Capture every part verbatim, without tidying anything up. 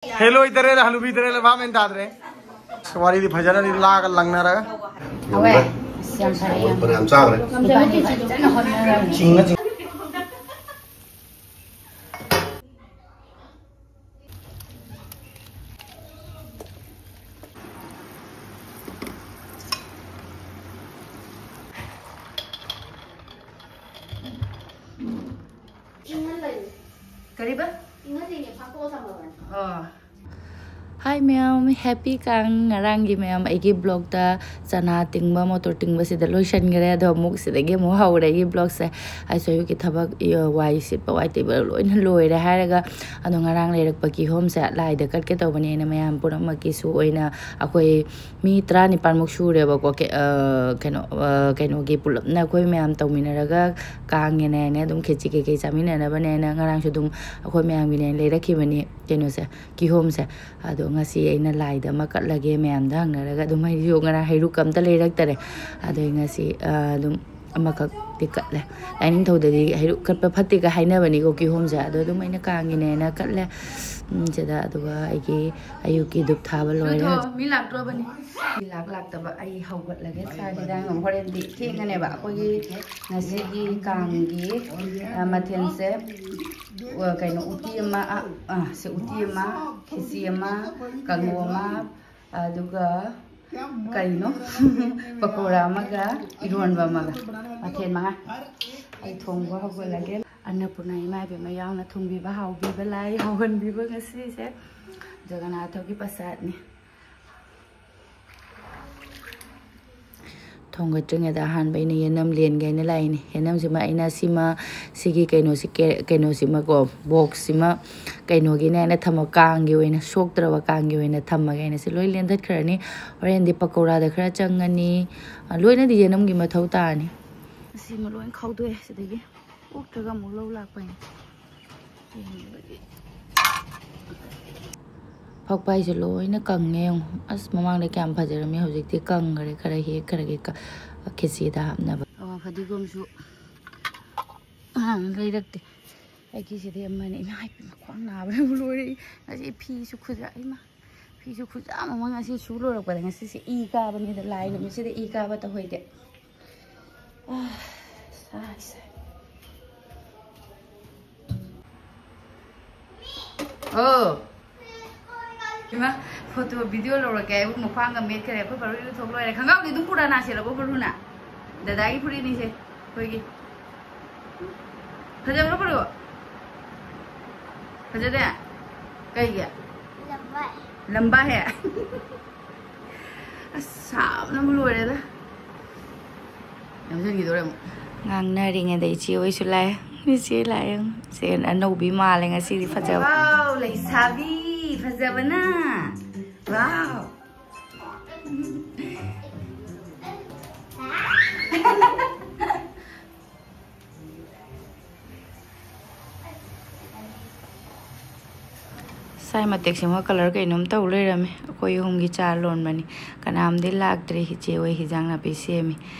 ꯍꯦ ꯂꯣꯏꯗꯔꯦ, ꯍꯅꯨꯕꯤꯗꯔꯦ, ꯚꯥꯞ ꯃꯦꯟ ꯇꯥꯗ꯭ꯔꯦ꯫ ꯋꯥꯔꯤꯗꯤ ꯐꯖꯅꯗꯤ ꯂꯥꯒ ꯂꯪꯅꯔꯒ꯫ ꯍꯋꯦ꯫ ꯑꯁ, ꯌꯥꯝ ꯐꯔꯦ, ꯌꯥꯝ ꯐꯅꯌꯥꯝ ꯆꯥꯈ꯭ꯔꯦ꯫ ꯏꯕꯥꯅꯤ ꯐꯖꯅ ꯍꯣꯠꯅꯔꯝꯃꯦ꯫ ꯆꯤꯡꯉ ꯆꯤꯡ ꯀꯔꯤꯕ? ꯏꯪꯍꯜꯂꯤꯅꯦ, ꯐꯥꯛꯇꯣꯛꯑ ꯊꯝꯃꯕꯅꯦ꯫ ꯑꯣ꯫ Hi ꯃꯌꯥꯝ, happy ꯀꯥꯡ꯫ ꯉꯔꯥꯡꯒꯤ ꯃꯌꯥꯝ ꯑꯩꯒꯤ vlogꯇ ꯆꯅꯥ ꯇꯤꯡꯕ, ꯃꯣꯇꯣꯔ ꯇꯤꯡꯕꯁꯤꯗ ꯂꯣꯏꯁꯤꯟꯈ꯭ꯔꯦ꯫ ꯑꯗꯣ ꯑꯃꯨꯛ ꯁꯤꯗꯒꯤ ꯑꯃꯨꯛ ꯍꯧꯔꯦ ꯑꯩꯒꯤ vlogꯁꯦ꯫ ꯑꯩꯁꯨ ꯑꯌꯨꯛꯀꯤ ꯊꯕꯛ, ꯏ, ꯋꯥꯏ ꯁꯤꯠꯄ, ꯋꯥꯏ ꯇꯩꯕ ꯂꯣꯏꯅ ꯂꯣꯏꯔꯦ ꯍꯥꯏꯔꯒ, ꯑꯗꯣ ꯉꯔꯥꯡ ꯂꯩꯔꯛꯄ ꯀꯤꯍꯣꯝꯁꯦ ꯂꯥꯏꯗ ꯀꯠꯀꯦ ꯇꯧꯕꯅꯦ ꯑꯩꯅ ꯃꯌꯥꯝ ꯄꯨꯝꯅꯃꯛꯀꯤꯁꯨ ꯑꯣꯏꯅ꯫ ꯑꯩꯈꯣꯏ ꯃꯤ ꯇꯔꯥꯅꯤꯄꯥꯟꯃꯨꯛ ꯁꯨꯔꯦꯕꯀꯣ꯫ ꯀꯦ-, ꯑ, ꯀꯩꯅꯣ, ꯑ, ꯀꯩꯅꯣꯒꯤ ꯄꯨꯂꯞꯅ ꯑꯩꯈꯣꯏ ꯃꯌꯥꯝ ꯇꯧꯃꯤꯟꯅꯔꯒ ꯀꯥꯡꯒꯤꯅꯦꯅ ꯑꯗꯨꯝ ꯈꯦꯆꯤ ꯀꯩꯀꯩ ꯆꯥꯃꯤꯟꯅꯅꯕꯅꯦꯅ ꯉꯔꯥꯡꯁꯨ ꯑꯗꯨꯝ ꯑꯩꯈꯣꯏ ꯃꯌꯥꯝꯒꯤꯅꯦꯅ ꯂꯩꯔꯛꯈꯤꯕꯅꯤ ꯀꯩꯅꯣꯁꯦ, ꯀꯤꯍꯣꯝꯁꯦ꯫ ꯑꯗꯣ ꯉꯁꯤ ꯑꯩꯅ ꯂꯥꯏꯗ ꯑꯃ ꯀꯠꯂꯒꯦ ꯃꯌꯥꯝꯗ ꯍꯪꯅꯔꯒ꯫ ꯑꯗꯨꯝ ꯑꯩꯁꯨ ꯉꯔꯥꯡ ꯍꯩꯔꯨꯛ ꯑꯝꯇ ꯂꯩꯔꯛꯇꯔꯦ꯫ ꯑꯗꯣ ꯑꯩ ꯉꯁꯤ, ꯑ, ꯑꯗꯨꯝ ꯑꯃꯈꯛꯇꯤ ꯀꯠꯂꯦ꯫ ꯂꯥꯏꯅꯤꯡꯊꯧꯗꯗꯤ ꯍꯩꯔꯨꯛ ꯀꯠꯄ ꯐꯠꯇꯦꯒ ꯍꯥꯏꯅꯕꯅꯤꯀꯣ ꯀꯤꯍꯣꯝꯁꯦ꯫ ꯑꯗꯣ ꯑꯗꯨꯝ ꯑꯩꯅ ꯀꯥꯡꯒꯤꯅꯦꯅ ꯀꯠꯂꯦ꯫ ꯎꯝ, ꯁꯤꯗ꯫ ꯑꯗꯨꯒ ꯑꯩꯒꯤ ꯑꯌꯨꯛꯀꯤ ꯙꯨꯞ ꯊꯥꯕ ꯂꯣꯏꯔꯦ꯫ ꯃꯤ ꯂꯥꯛꯇ꯭ꯔꯣꯕꯅꯤ? ꯃꯤ ꯂꯥꯛ ꯂꯥꯛꯇꯕ ꯑꯩ ꯍꯧꯒꯠꯂꯒꯦ꯫ ꯆꯥꯛ ꯍꯤꯟꯖꯥꯡ ꯑꯃ ꯍꯣꯔꯦꯟꯗꯤ ꯊꯦꯡꯉꯅꯦꯕ꯫ ꯑꯩꯈꯣꯏꯒꯤ ꯉꯁꯤꯒꯤ ꯀꯥꯡꯒꯤ, ꯑ, ꯃꯊꯦꯜꯁꯦ, ꯑ, ꯀꯩꯅꯣ, ꯎꯇꯤ ꯑꯃ, ꯑ, ꯑ, ꯁꯦ ꯎꯇꯤ ꯑꯃ, ꯈꯦꯆꯤ ꯑꯃ, ꯀꯥꯡꯉꯧ ꯑꯃ, ꯑꯗꯨꯒ ꯀꯩꯅꯣ, ꯄꯀꯧꯔꯥ ꯑꯃꯒ ꯏꯔꯣꯟꯕ ꯑꯃꯒ, ꯃꯊꯦꯜ ꯃꯉꯥ꯫ ꯑꯩ ꯊꯣꯡꯕ ꯍꯧꯒꯠꯂꯒꯦ꯫ ꯑꯟꯅꯄꯨꯔꯅꯥ ꯏꯃꯥ ꯏꯕꯦꯝꯃ ꯌꯥꯎꯅ ꯊꯣꯡꯕꯤꯕ, ꯍꯥꯎꯕꯤꯕ, ꯂꯥꯏ ꯍꯥꯎꯍꯟꯕꯤꯕ ꯉꯁꯤꯁꯦ ꯖꯒꯅꯥꯊꯒꯤ ꯄ꯭ꯔꯁꯥꯗꯅꯤ꯫ ꯊꯣꯡꯒꯠꯇ꯭ꯔꯤꯉꯩꯗ ꯑꯍꯥꯟꯕ ꯑꯩꯅ ꯌꯦꯅꯝ ꯂꯦꯟꯒꯦ ꯍꯥꯏꯅ ꯂꯥꯛꯏꯅꯦ꯫ ꯌꯦꯅꯝꯁꯤꯃ ꯑꯩꯅ ꯁꯤꯃ, ꯁꯤꯒꯤ ꯀꯩꯅꯣꯁꯤ, ꯀꯦ-, ꯀꯩꯅꯣꯁꯤꯃꯀꯣ, boxꯁꯤꯃ ꯀꯩꯅꯣꯒꯤꯅꯦ ꯍꯥꯏꯅ ꯊꯝꯃ, ꯀꯥꯡꯒꯤ ꯑꯣꯏꯅ, ꯁꯣꯛꯇ꯭ꯔꯕ ꯀꯥꯡꯒꯤ ꯑꯣꯏꯅ ꯊꯝꯃꯒꯦ ꯍꯥꯏꯅ ꯁꯤ ꯂꯣꯏ ꯂꯦꯟꯊꯠꯈ꯭ꯔꯅꯤ꯫ ꯍꯣꯔꯦꯟꯗꯤ ꯄꯀꯧꯔꯥꯗ ꯈꯔ ꯆꯪꯉꯅꯤ꯫ ꯑ, ꯂꯣꯏꯅꯗꯤ ꯌꯦꯅꯝꯒꯤ ꯃꯊꯧ ꯇꯥꯔꯅꯤ꯫ ꯑꯁꯤꯃ ꯂꯣꯏ ꯈꯥꯎꯗꯣꯛꯑꯦ ꯁꯤꯗꯒꯤ꯫ ꯑꯣꯛꯇ꯭ꯔꯒ ꯑꯃꯨꯛ ꯂꯧ ꯂꯥꯛꯄ ꯍꯥꯏꯅ꯫ ꯐꯛꯄꯥꯏꯁꯦ ꯂꯣꯏꯅ ꯀꯪꯉꯦ ꯌꯦꯡꯉꯣ꯫ ꯑꯁ, ꯃꯃꯥꯡꯗ ꯀꯌꯥꯝ ꯐꯖꯔꯝꯃꯤ, ꯍꯧꯖꯤꯛꯇꯤ ꯀꯪꯈ꯭ꯔꯦ꯫ ꯈꯔ ꯍꯦꯛꯈ꯭ꯔꯒꯦ ꯀ-, ꯈꯦꯆꯤꯗ ꯍꯥꯞꯅꯕ꯫ ꯑꯋꯥ ꯐꯗꯤꯒꯣꯝꯁꯨ ꯂꯩꯔꯛꯇꯦ꯫ ꯑꯩꯒꯤꯁꯤꯗꯤ ꯑꯃꯅꯤ꯫ ꯏꯃꯥ, ꯏꯄꯦꯝꯃ, ꯈ꯭ꯋꯥꯡ ꯅꯥꯕꯅꯕꯨ ꯂꯣꯏꯔꯦ꯫ ꯉꯁꯤ ꯐꯤꯁꯨ ꯈꯨꯌꯥ, ꯏꯃꯥ, ꯐꯤꯁꯨ ꯈꯨꯌꯥꯝ ꯑꯃ꯫ ꯉꯁꯤ ꯁꯨ ꯂꯣꯏꯔꯛꯄꯗ, ꯉꯁꯤꯁꯦ ꯏ ꯀꯥꯕꯅꯤꯗ, ꯂꯥꯏ ꯅꯨꯃꯤꯠꯁꯤꯗ ꯏ ꯀꯥꯕ ꯇꯧꯍꯩꯗꯦ꯫ ꯑꯥ, ꯁꯥꯏ, ꯁꯥꯏ꯫ ꯑꯣ꯫ ꯏꯃꯥ, ꯐꯣꯇꯣ ꯚꯤꯗꯤꯑꯣ ꯂꯧꯔꯛꯀꯦ ꯍꯥꯏꯕꯨ ꯃꯈ꯭ꯋꯥꯡꯒ ꯃꯦꯠꯈ꯭ꯔꯦ꯫ ꯑꯩꯈꯣꯏ ꯕꯔꯨ ꯏꯔꯨꯊꯣꯛ ꯂꯣꯏꯔꯦ꯫ ꯈꯪꯒꯥꯎꯗꯤ ꯑꯗꯨꯝ ꯄꯨꯔꯥꯅꯥ ꯁꯦꯠꯂꯕꯣ, ꯕꯔꯨꯅ? ꯗꯗꯥꯒꯤ ꯐꯨꯔꯤꯠꯅꯤꯁꯦ ꯑꯩꯈꯣꯏꯒꯤ꯫ ꯐꯖꯕ꯭ꯔꯣ, ꯕꯔꯨ? ꯐꯖꯗꯦ? ꯀꯩꯒꯤ? ꯂꯝꯕꯥ꯫ ꯂꯝꯕꯥ ꯍꯦ? ꯑꯁ, ꯁꯥꯕꯅꯕꯨ ꯂꯣꯏꯔꯦꯗ꯫ ꯌꯥꯝꯁꯤꯟꯈꯤꯗꯣꯔꯦ ꯑꯃꯨꯛ꯫ ꯉꯥꯡꯅꯔꯤꯉꯩꯗ ꯏꯆꯦ ꯍꯣꯏꯁꯨ ꯂꯥꯛꯑꯦ꯫ ꯏꯆꯦ ꯂꯥꯛꯑꯦ꯫ ꯏꯆꯦ ꯑꯅꯧꯕꯤ ꯃꯥꯜꯂꯦ ꯉꯁꯤꯗꯤ, ꯐꯖꯕ꯫ ꯋꯥꯎ, ꯂꯩꯁꯥꯕꯤ ꯐꯖꯕꯅ꯫ ꯋꯥꯎ꯫ ꯁꯥꯏ ꯃꯇꯦꯛꯁꯤꯃ ꯀꯂꯔ ꯀꯩꯅꯣꯝ ꯇꯧ ꯂꯩꯔꯝꯃꯦ꯫ ꯑꯩꯈꯣꯏ ꯑꯍꯨꯝꯒꯤ ꯆꯥ ꯂꯣꯟꯕꯅꯤ꯫ ꯀꯅꯥꯝꯗꯤ ꯂꯥꯛꯇ꯭ꯔꯤ꯫ ꯏꯆꯦ ꯍꯣꯏ ꯍꯤꯟꯖꯥꯡ ꯅꯥꯄꯤ ꯁꯦꯝꯃꯤ꯫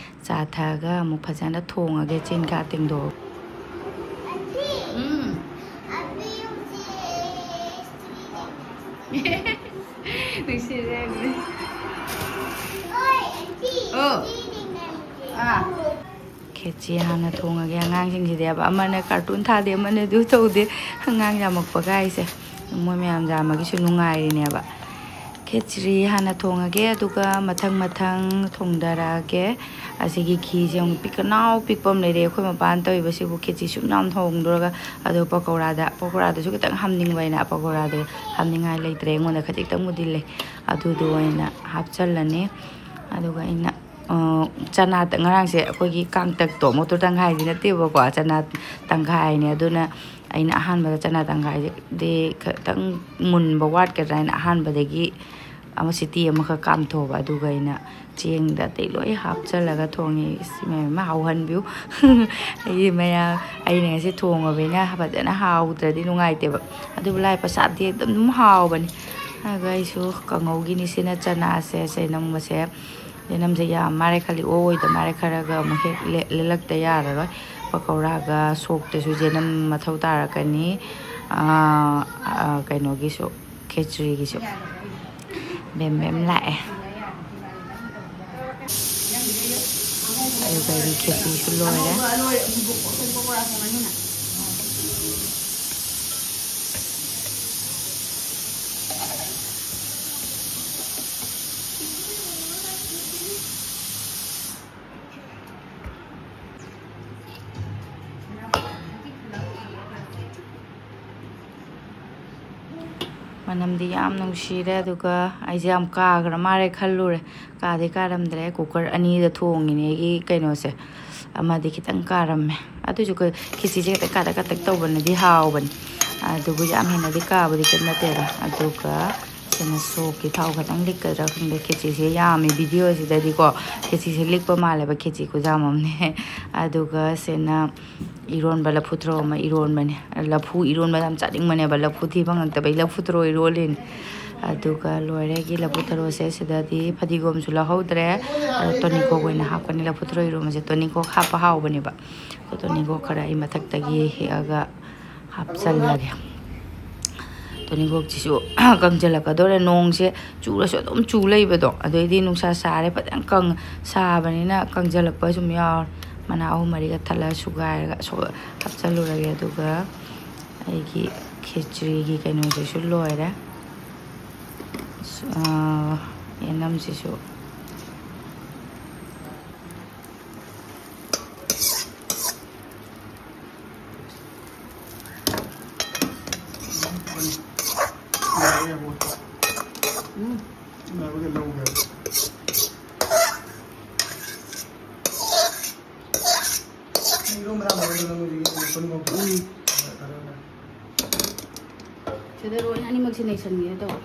ꯆꯥ ꯊꯛꯑꯒ ꯑꯃꯨꯛ ꯐꯖꯅ ꯊꯣꯡꯉꯒꯦ, ꯆꯤꯟ ꯈꯥ ꯇꯦꯡꯗꯣꯛꯑꯒ꯫ ꯎꯝ꯫ ꯅꯨꯡꯁꯤꯔꯦ꯫ ꯑꯣ꯫ ꯑꯥ꯫ ꯈꯦꯆꯤ ꯍꯥꯟꯅ ꯊꯣꯡꯉꯒꯦ꯫ ꯑꯉꯥꯡꯁꯤꯡꯁꯤꯗꯤ ꯍꯥꯏꯕ, ꯑꯃꯅ ꯀꯥꯔꯇꯨꯟ ꯊꯥꯗꯦ, ꯑꯃꯅ ꯑꯗꯨ ꯇꯧꯗꯦ꯫ ꯑꯉꯥꯡ ꯌꯥꯝꯃꯛꯄꯒ ꯍꯥꯏꯁꯦ꯫ ꯃꯣꯏ ꯃꯌꯥꯝ ꯌꯥꯝꯃꯒꯤꯁꯨ ꯅꯨꯡꯉꯥꯏꯔꯤꯅꯦꯕ꯫ ꯈꯦꯆ꯭ꯔꯤ ꯍꯥꯟꯅ ꯊꯣꯡꯉꯒꯦ, ꯑꯗꯨꯒ ꯃꯊꯪ ꯃꯊꯪ ꯊꯣꯡꯗꯔꯛꯑꯒꯦ꯫ ꯑꯁꯤꯒꯤ ꯘꯤꯁꯦ ꯑꯃꯨꯛ ꯄꯤꯛꯀꯅꯥꯎ ꯄꯤꯛꯄ ꯑꯃ ꯂꯩꯔꯦ꯫ ꯑꯩꯈꯣꯏ ꯃꯄꯥꯅ ꯇꯧꯔꯤꯕꯁꯤꯕꯨ ꯈꯦꯆꯤ ꯁꯨꯝ ꯌꯥꯝ ꯊꯣꯡꯗꯣꯔꯒ, ꯑꯗꯣ ꯄꯀꯧꯔꯥꯗ, ꯄꯀꯧꯔꯥꯗꯁꯨ ꯈꯤꯇꯪ ꯍꯥꯞꯅꯤꯡꯕ ꯑꯩꯅ꯫ ꯄꯀꯧꯔꯥꯗ ꯍꯥꯞꯅꯤꯡꯉꯥꯏ ꯂꯩꯇ꯭ꯔꯦ ꯑꯩꯉꯣꯟꯗ, ꯈꯖꯤꯛꯇꯪꯕꯨꯗꯤ ꯂꯩ꯫ ꯑꯗꯨꯗꯣ ꯑꯣꯏꯅ ꯍꯥꯞꯆꯜꯂꯅꯤ꯫ ꯑꯗꯨꯒ ꯑꯩꯅ, ꯑ, ꯆꯅꯥ, ꯉꯔꯥꯡꯁꯦ ꯑꯩꯈꯣꯏꯒꯤ ꯀꯥꯡꯇꯛꯇꯣ, ꯃꯣꯇꯣꯔ ꯇꯪꯈꯥꯏꯗꯤ ꯅꯠꯇꯦꯕꯀꯣ, ꯆꯅꯥ ꯇꯪꯈꯥꯏꯅꯦ꯫ ꯑꯗꯨꯅ ꯑꯩꯅ ꯑꯍꯥꯟꯕꯗ ꯆꯅꯥ ꯇꯪꯈꯥꯏꯁꯤꯗꯤ ꯈꯤꯇꯪ ꯃꯨꯟꯕ ꯋꯥꯠꯀꯗ꯭ꯔꯥ ꯍꯥꯏꯅ ꯑꯍꯥꯟꯕꯗꯒꯤ ꯑꯃ ꯁꯤꯇꯤ ꯑꯃꯈꯛ ꯀꯥꯝꯊꯣꯛꯑꯕ꯫ ꯑꯗꯨꯒ ꯑꯩꯅ ꯆꯦꯡꯗ ꯑꯇꯩ ꯂꯣꯏ ꯍꯥꯞꯆꯜꯂꯒ ꯊꯣꯡꯉꯦ꯫ ꯏꯁ, ꯃꯌꯥꯝ ꯑꯃ ꯍꯥꯎꯍꯟꯕꯤꯌꯨ꯫ ꯑꯩꯒꯤ ꯃꯌꯥꯝ, ꯑꯩꯅ ꯉꯁꯤ ꯊꯣꯡꯉꯕꯅꯤꯅ ꯐꯖꯅ ꯍꯥꯎꯗ꯭ꯔꯗꯤ ꯅꯨꯡꯉꯥꯏꯇꯦꯕ꯫ ꯑꯗꯨꯕꯨ ꯂꯥꯏ ꯄ꯭ꯔꯁꯥꯗꯤ ꯑꯗꯨꯝ ꯍꯥꯎꯕꯅꯤ꯫ ꯑꯗꯨꯒ ꯑꯩꯁꯨ ꯀꯥꯡꯉꯧꯒꯤꯅꯤ ꯁꯤꯅ ꯆꯅꯥꯁꯦ, ꯆꯅꯝꯒꯁꯦ꯫ ꯆꯅꯝꯁꯦ ꯌꯥꯝ ꯃꯥꯔꯦ ꯈꯜꯂꯤ, ꯑꯣ ꯑꯣꯏꯗ ꯃꯥꯔꯦ ꯈꯔꯒ ꯑꯃꯨꯛ ꯍꯦꯛ ꯂꯦ-, ꯂꯦꯜꯂꯛꯇ ꯌꯥꯔꯔꯣꯏ꯫ ꯄꯀꯧꯔꯥꯒ ꯁꯣꯛꯇꯁꯨ ꯌꯦꯅꯝ ꯃꯊꯧ ꯇꯥꯔꯛꯀꯅꯤ꯫ ꯑꯥ, ꯑꯥ, ꯀꯩꯅꯣꯒꯤꯁꯨ, ꯈꯦꯆ꯭ꯔꯤꯒꯤꯁꯨ꯫ ꯕꯦꯝ ꯕꯦꯝ ꯂꯥꯛꯑꯦ꯫ ꯑꯗꯨꯒ ꯑꯩꯒꯤ ꯈꯦꯆ꯭ꯔꯤꯁꯨ ꯂꯣꯏꯔꯦ꯫ ꯃꯅꯝꯗꯤ ꯌꯥꯝ ꯅꯨꯡꯁꯤꯔꯦ꯫ ꯑꯗꯨꯒ ꯑꯩꯁꯦ ꯌꯥꯝ ꯀꯥꯈ꯭ꯔ ꯃꯥꯜꯂꯦ ꯈꯜꯂꯨꯔꯦ꯫ ꯀꯥꯗꯤ ꯀꯥꯔꯝꯗ꯭ꯔꯦ꯫ ꯀꯨꯀꯔ ꯑꯅꯤꯗ ꯊꯣꯡꯉꯤꯅꯦ ꯑꯩꯒꯤ ꯀꯩꯅꯣꯁꯦ꯫ ꯑꯃꯗꯤ ꯈꯤꯇꯪ ꯀꯥꯔꯝꯃꯦ꯫ ꯑꯗꯨꯁꯨ ꯑꯩꯈꯣꯏ ꯈꯦꯆꯤꯁꯦ ꯈꯤꯇꯪ ꯀꯥꯗꯛ ꯀꯥꯗꯛ ꯇꯧꯕꯅꯗꯤ ꯍꯥꯎꯕꯅꯤ꯫ ꯑꯗꯨꯕꯨ ꯌꯥꯝ ꯍꯦꯟꯅꯗꯤ ꯀꯥꯕꯗꯤ ꯀꯩꯝ ꯅꯠꯇꯦꯗ꯫ ꯑꯗꯨꯒ ꯁꯤꯅ ꯁꯣꯛꯀꯤ ꯊꯥꯎ ꯈꯤꯇꯪ ꯂꯤꯛꯀꯗ꯭ꯔꯥ ꯈꯪꯗꯦ꯫ ꯈꯦꯆꯤꯁꯦ ꯌꯥꯝꯃꯦ ꯚꯤꯗꯤꯑꯣꯁꯤꯗꯗꯤꯀꯣ꯫ ꯈꯦꯆꯤꯁꯦ ꯂꯤꯛꯄ ꯃꯥꯜꯂꯦꯕ꯫ ꯈꯦꯆꯤ ꯈꯨꯌꯥꯝ ꯑꯃꯅꯦ꯫ ꯑꯗꯨꯒ ꯁꯤꯅ ꯏꯔꯣꯟꯕ, ꯂꯐꯨ ꯊꯔꯣ ꯑꯃ ꯏꯔꯣꯟꯕꯅꯦ꯫ ꯂꯐꯨ ꯏꯔꯣꯟꯕ ꯌꯥꯝ ꯆꯥꯅꯤꯡꯕꯅꯦꯕ, ꯂꯐꯨ ꯊꯤ ꯐꯪꯉꯛꯇꯕꯩ ꯂꯐꯨ ꯊꯔꯣ ꯏꯔꯣꯜꯂꯤꯅꯦ꯫ ꯑꯗꯨꯒ ꯂꯣꯏꯔꯦ ꯑꯩꯒꯤ ꯂꯐꯨ ꯊꯔꯣꯁꯦ꯫ ꯁꯤꯗꯗꯤ ꯐꯗꯤꯒꯣꯝꯁꯨ ꯂꯧꯍꯧꯗ꯭ꯔꯦ꯫ ꯑꯗꯣ ꯇꯣꯅꯤꯀꯣꯛ ꯑꯣꯏꯅ ꯍꯥꯞꯀꯅꯤ꯫ ꯂꯐꯨ ꯊꯔꯣ ꯏꯔꯣꯟꯕꯁꯦ ꯇꯣꯅꯤꯀꯣꯛ ꯍꯥꯞꯄ ꯍꯥꯎꯕꯅꯦꯕ꯫ ꯑꯗꯣ ꯇꯣꯅꯤꯀꯣꯛ ꯈꯔ ꯑꯩ ꯃꯊꯛꯇꯒꯤ ꯍꯦꯛꯑꯒ ꯍꯥꯞꯆꯜꯂꯒꯦ꯫ ꯇꯣꯅꯤꯀꯣꯛꯁꯤꯁꯨ ꯀꯪꯁꯤꯜꯂꯛꯀꯗꯧꯔꯦ꯫ ꯅꯣꯡꯁꯦ ꯆꯨꯔꯁꯨ ꯑꯗꯨꯝ ꯆꯨ ꯂꯩꯕꯗꯣ, ꯑꯗꯩꯗꯤ ꯅꯨꯡꯁꯥ ꯁꯥꯔꯦ, ꯐꯖꯅ ꯀꯪ-, ꯁꯥꯕꯅꯤꯅ ꯀꯪꯁꯤꯜꯂꯛꯄ ꯁꯨꯝ ꯌꯥꯎꯔꯦ꯫ ꯃꯅꯥ ꯑꯍꯨꯝ ꯃꯔꯤꯒ ꯊꯠꯂꯒ ꯁꯨꯒꯥꯏꯔꯒ ꯁꯣ-, ꯍꯥꯞꯆꯜꯂꯨꯔꯒꯦ꯫ ꯑꯗꯨꯒ ꯑꯩꯒꯤ ꯈꯦꯆ꯭ꯔꯤꯒꯤ ꯀꯩꯅꯣꯁꯤꯁꯨ ꯂꯣꯏꯔꯦ꯫ ꯁꯨ-, ꯑꯥ, ꯌꯦꯅꯝꯁꯤꯁꯨ꯫ ꯎꯝ꯫ ꯎꯝ꯫ ꯁꯤꯗ ꯂꯣꯏꯅ ꯑꯅꯤꯃꯛꯁꯦ ꯅꯩꯁꯟꯒꯦ ꯇꯧꯕ꯫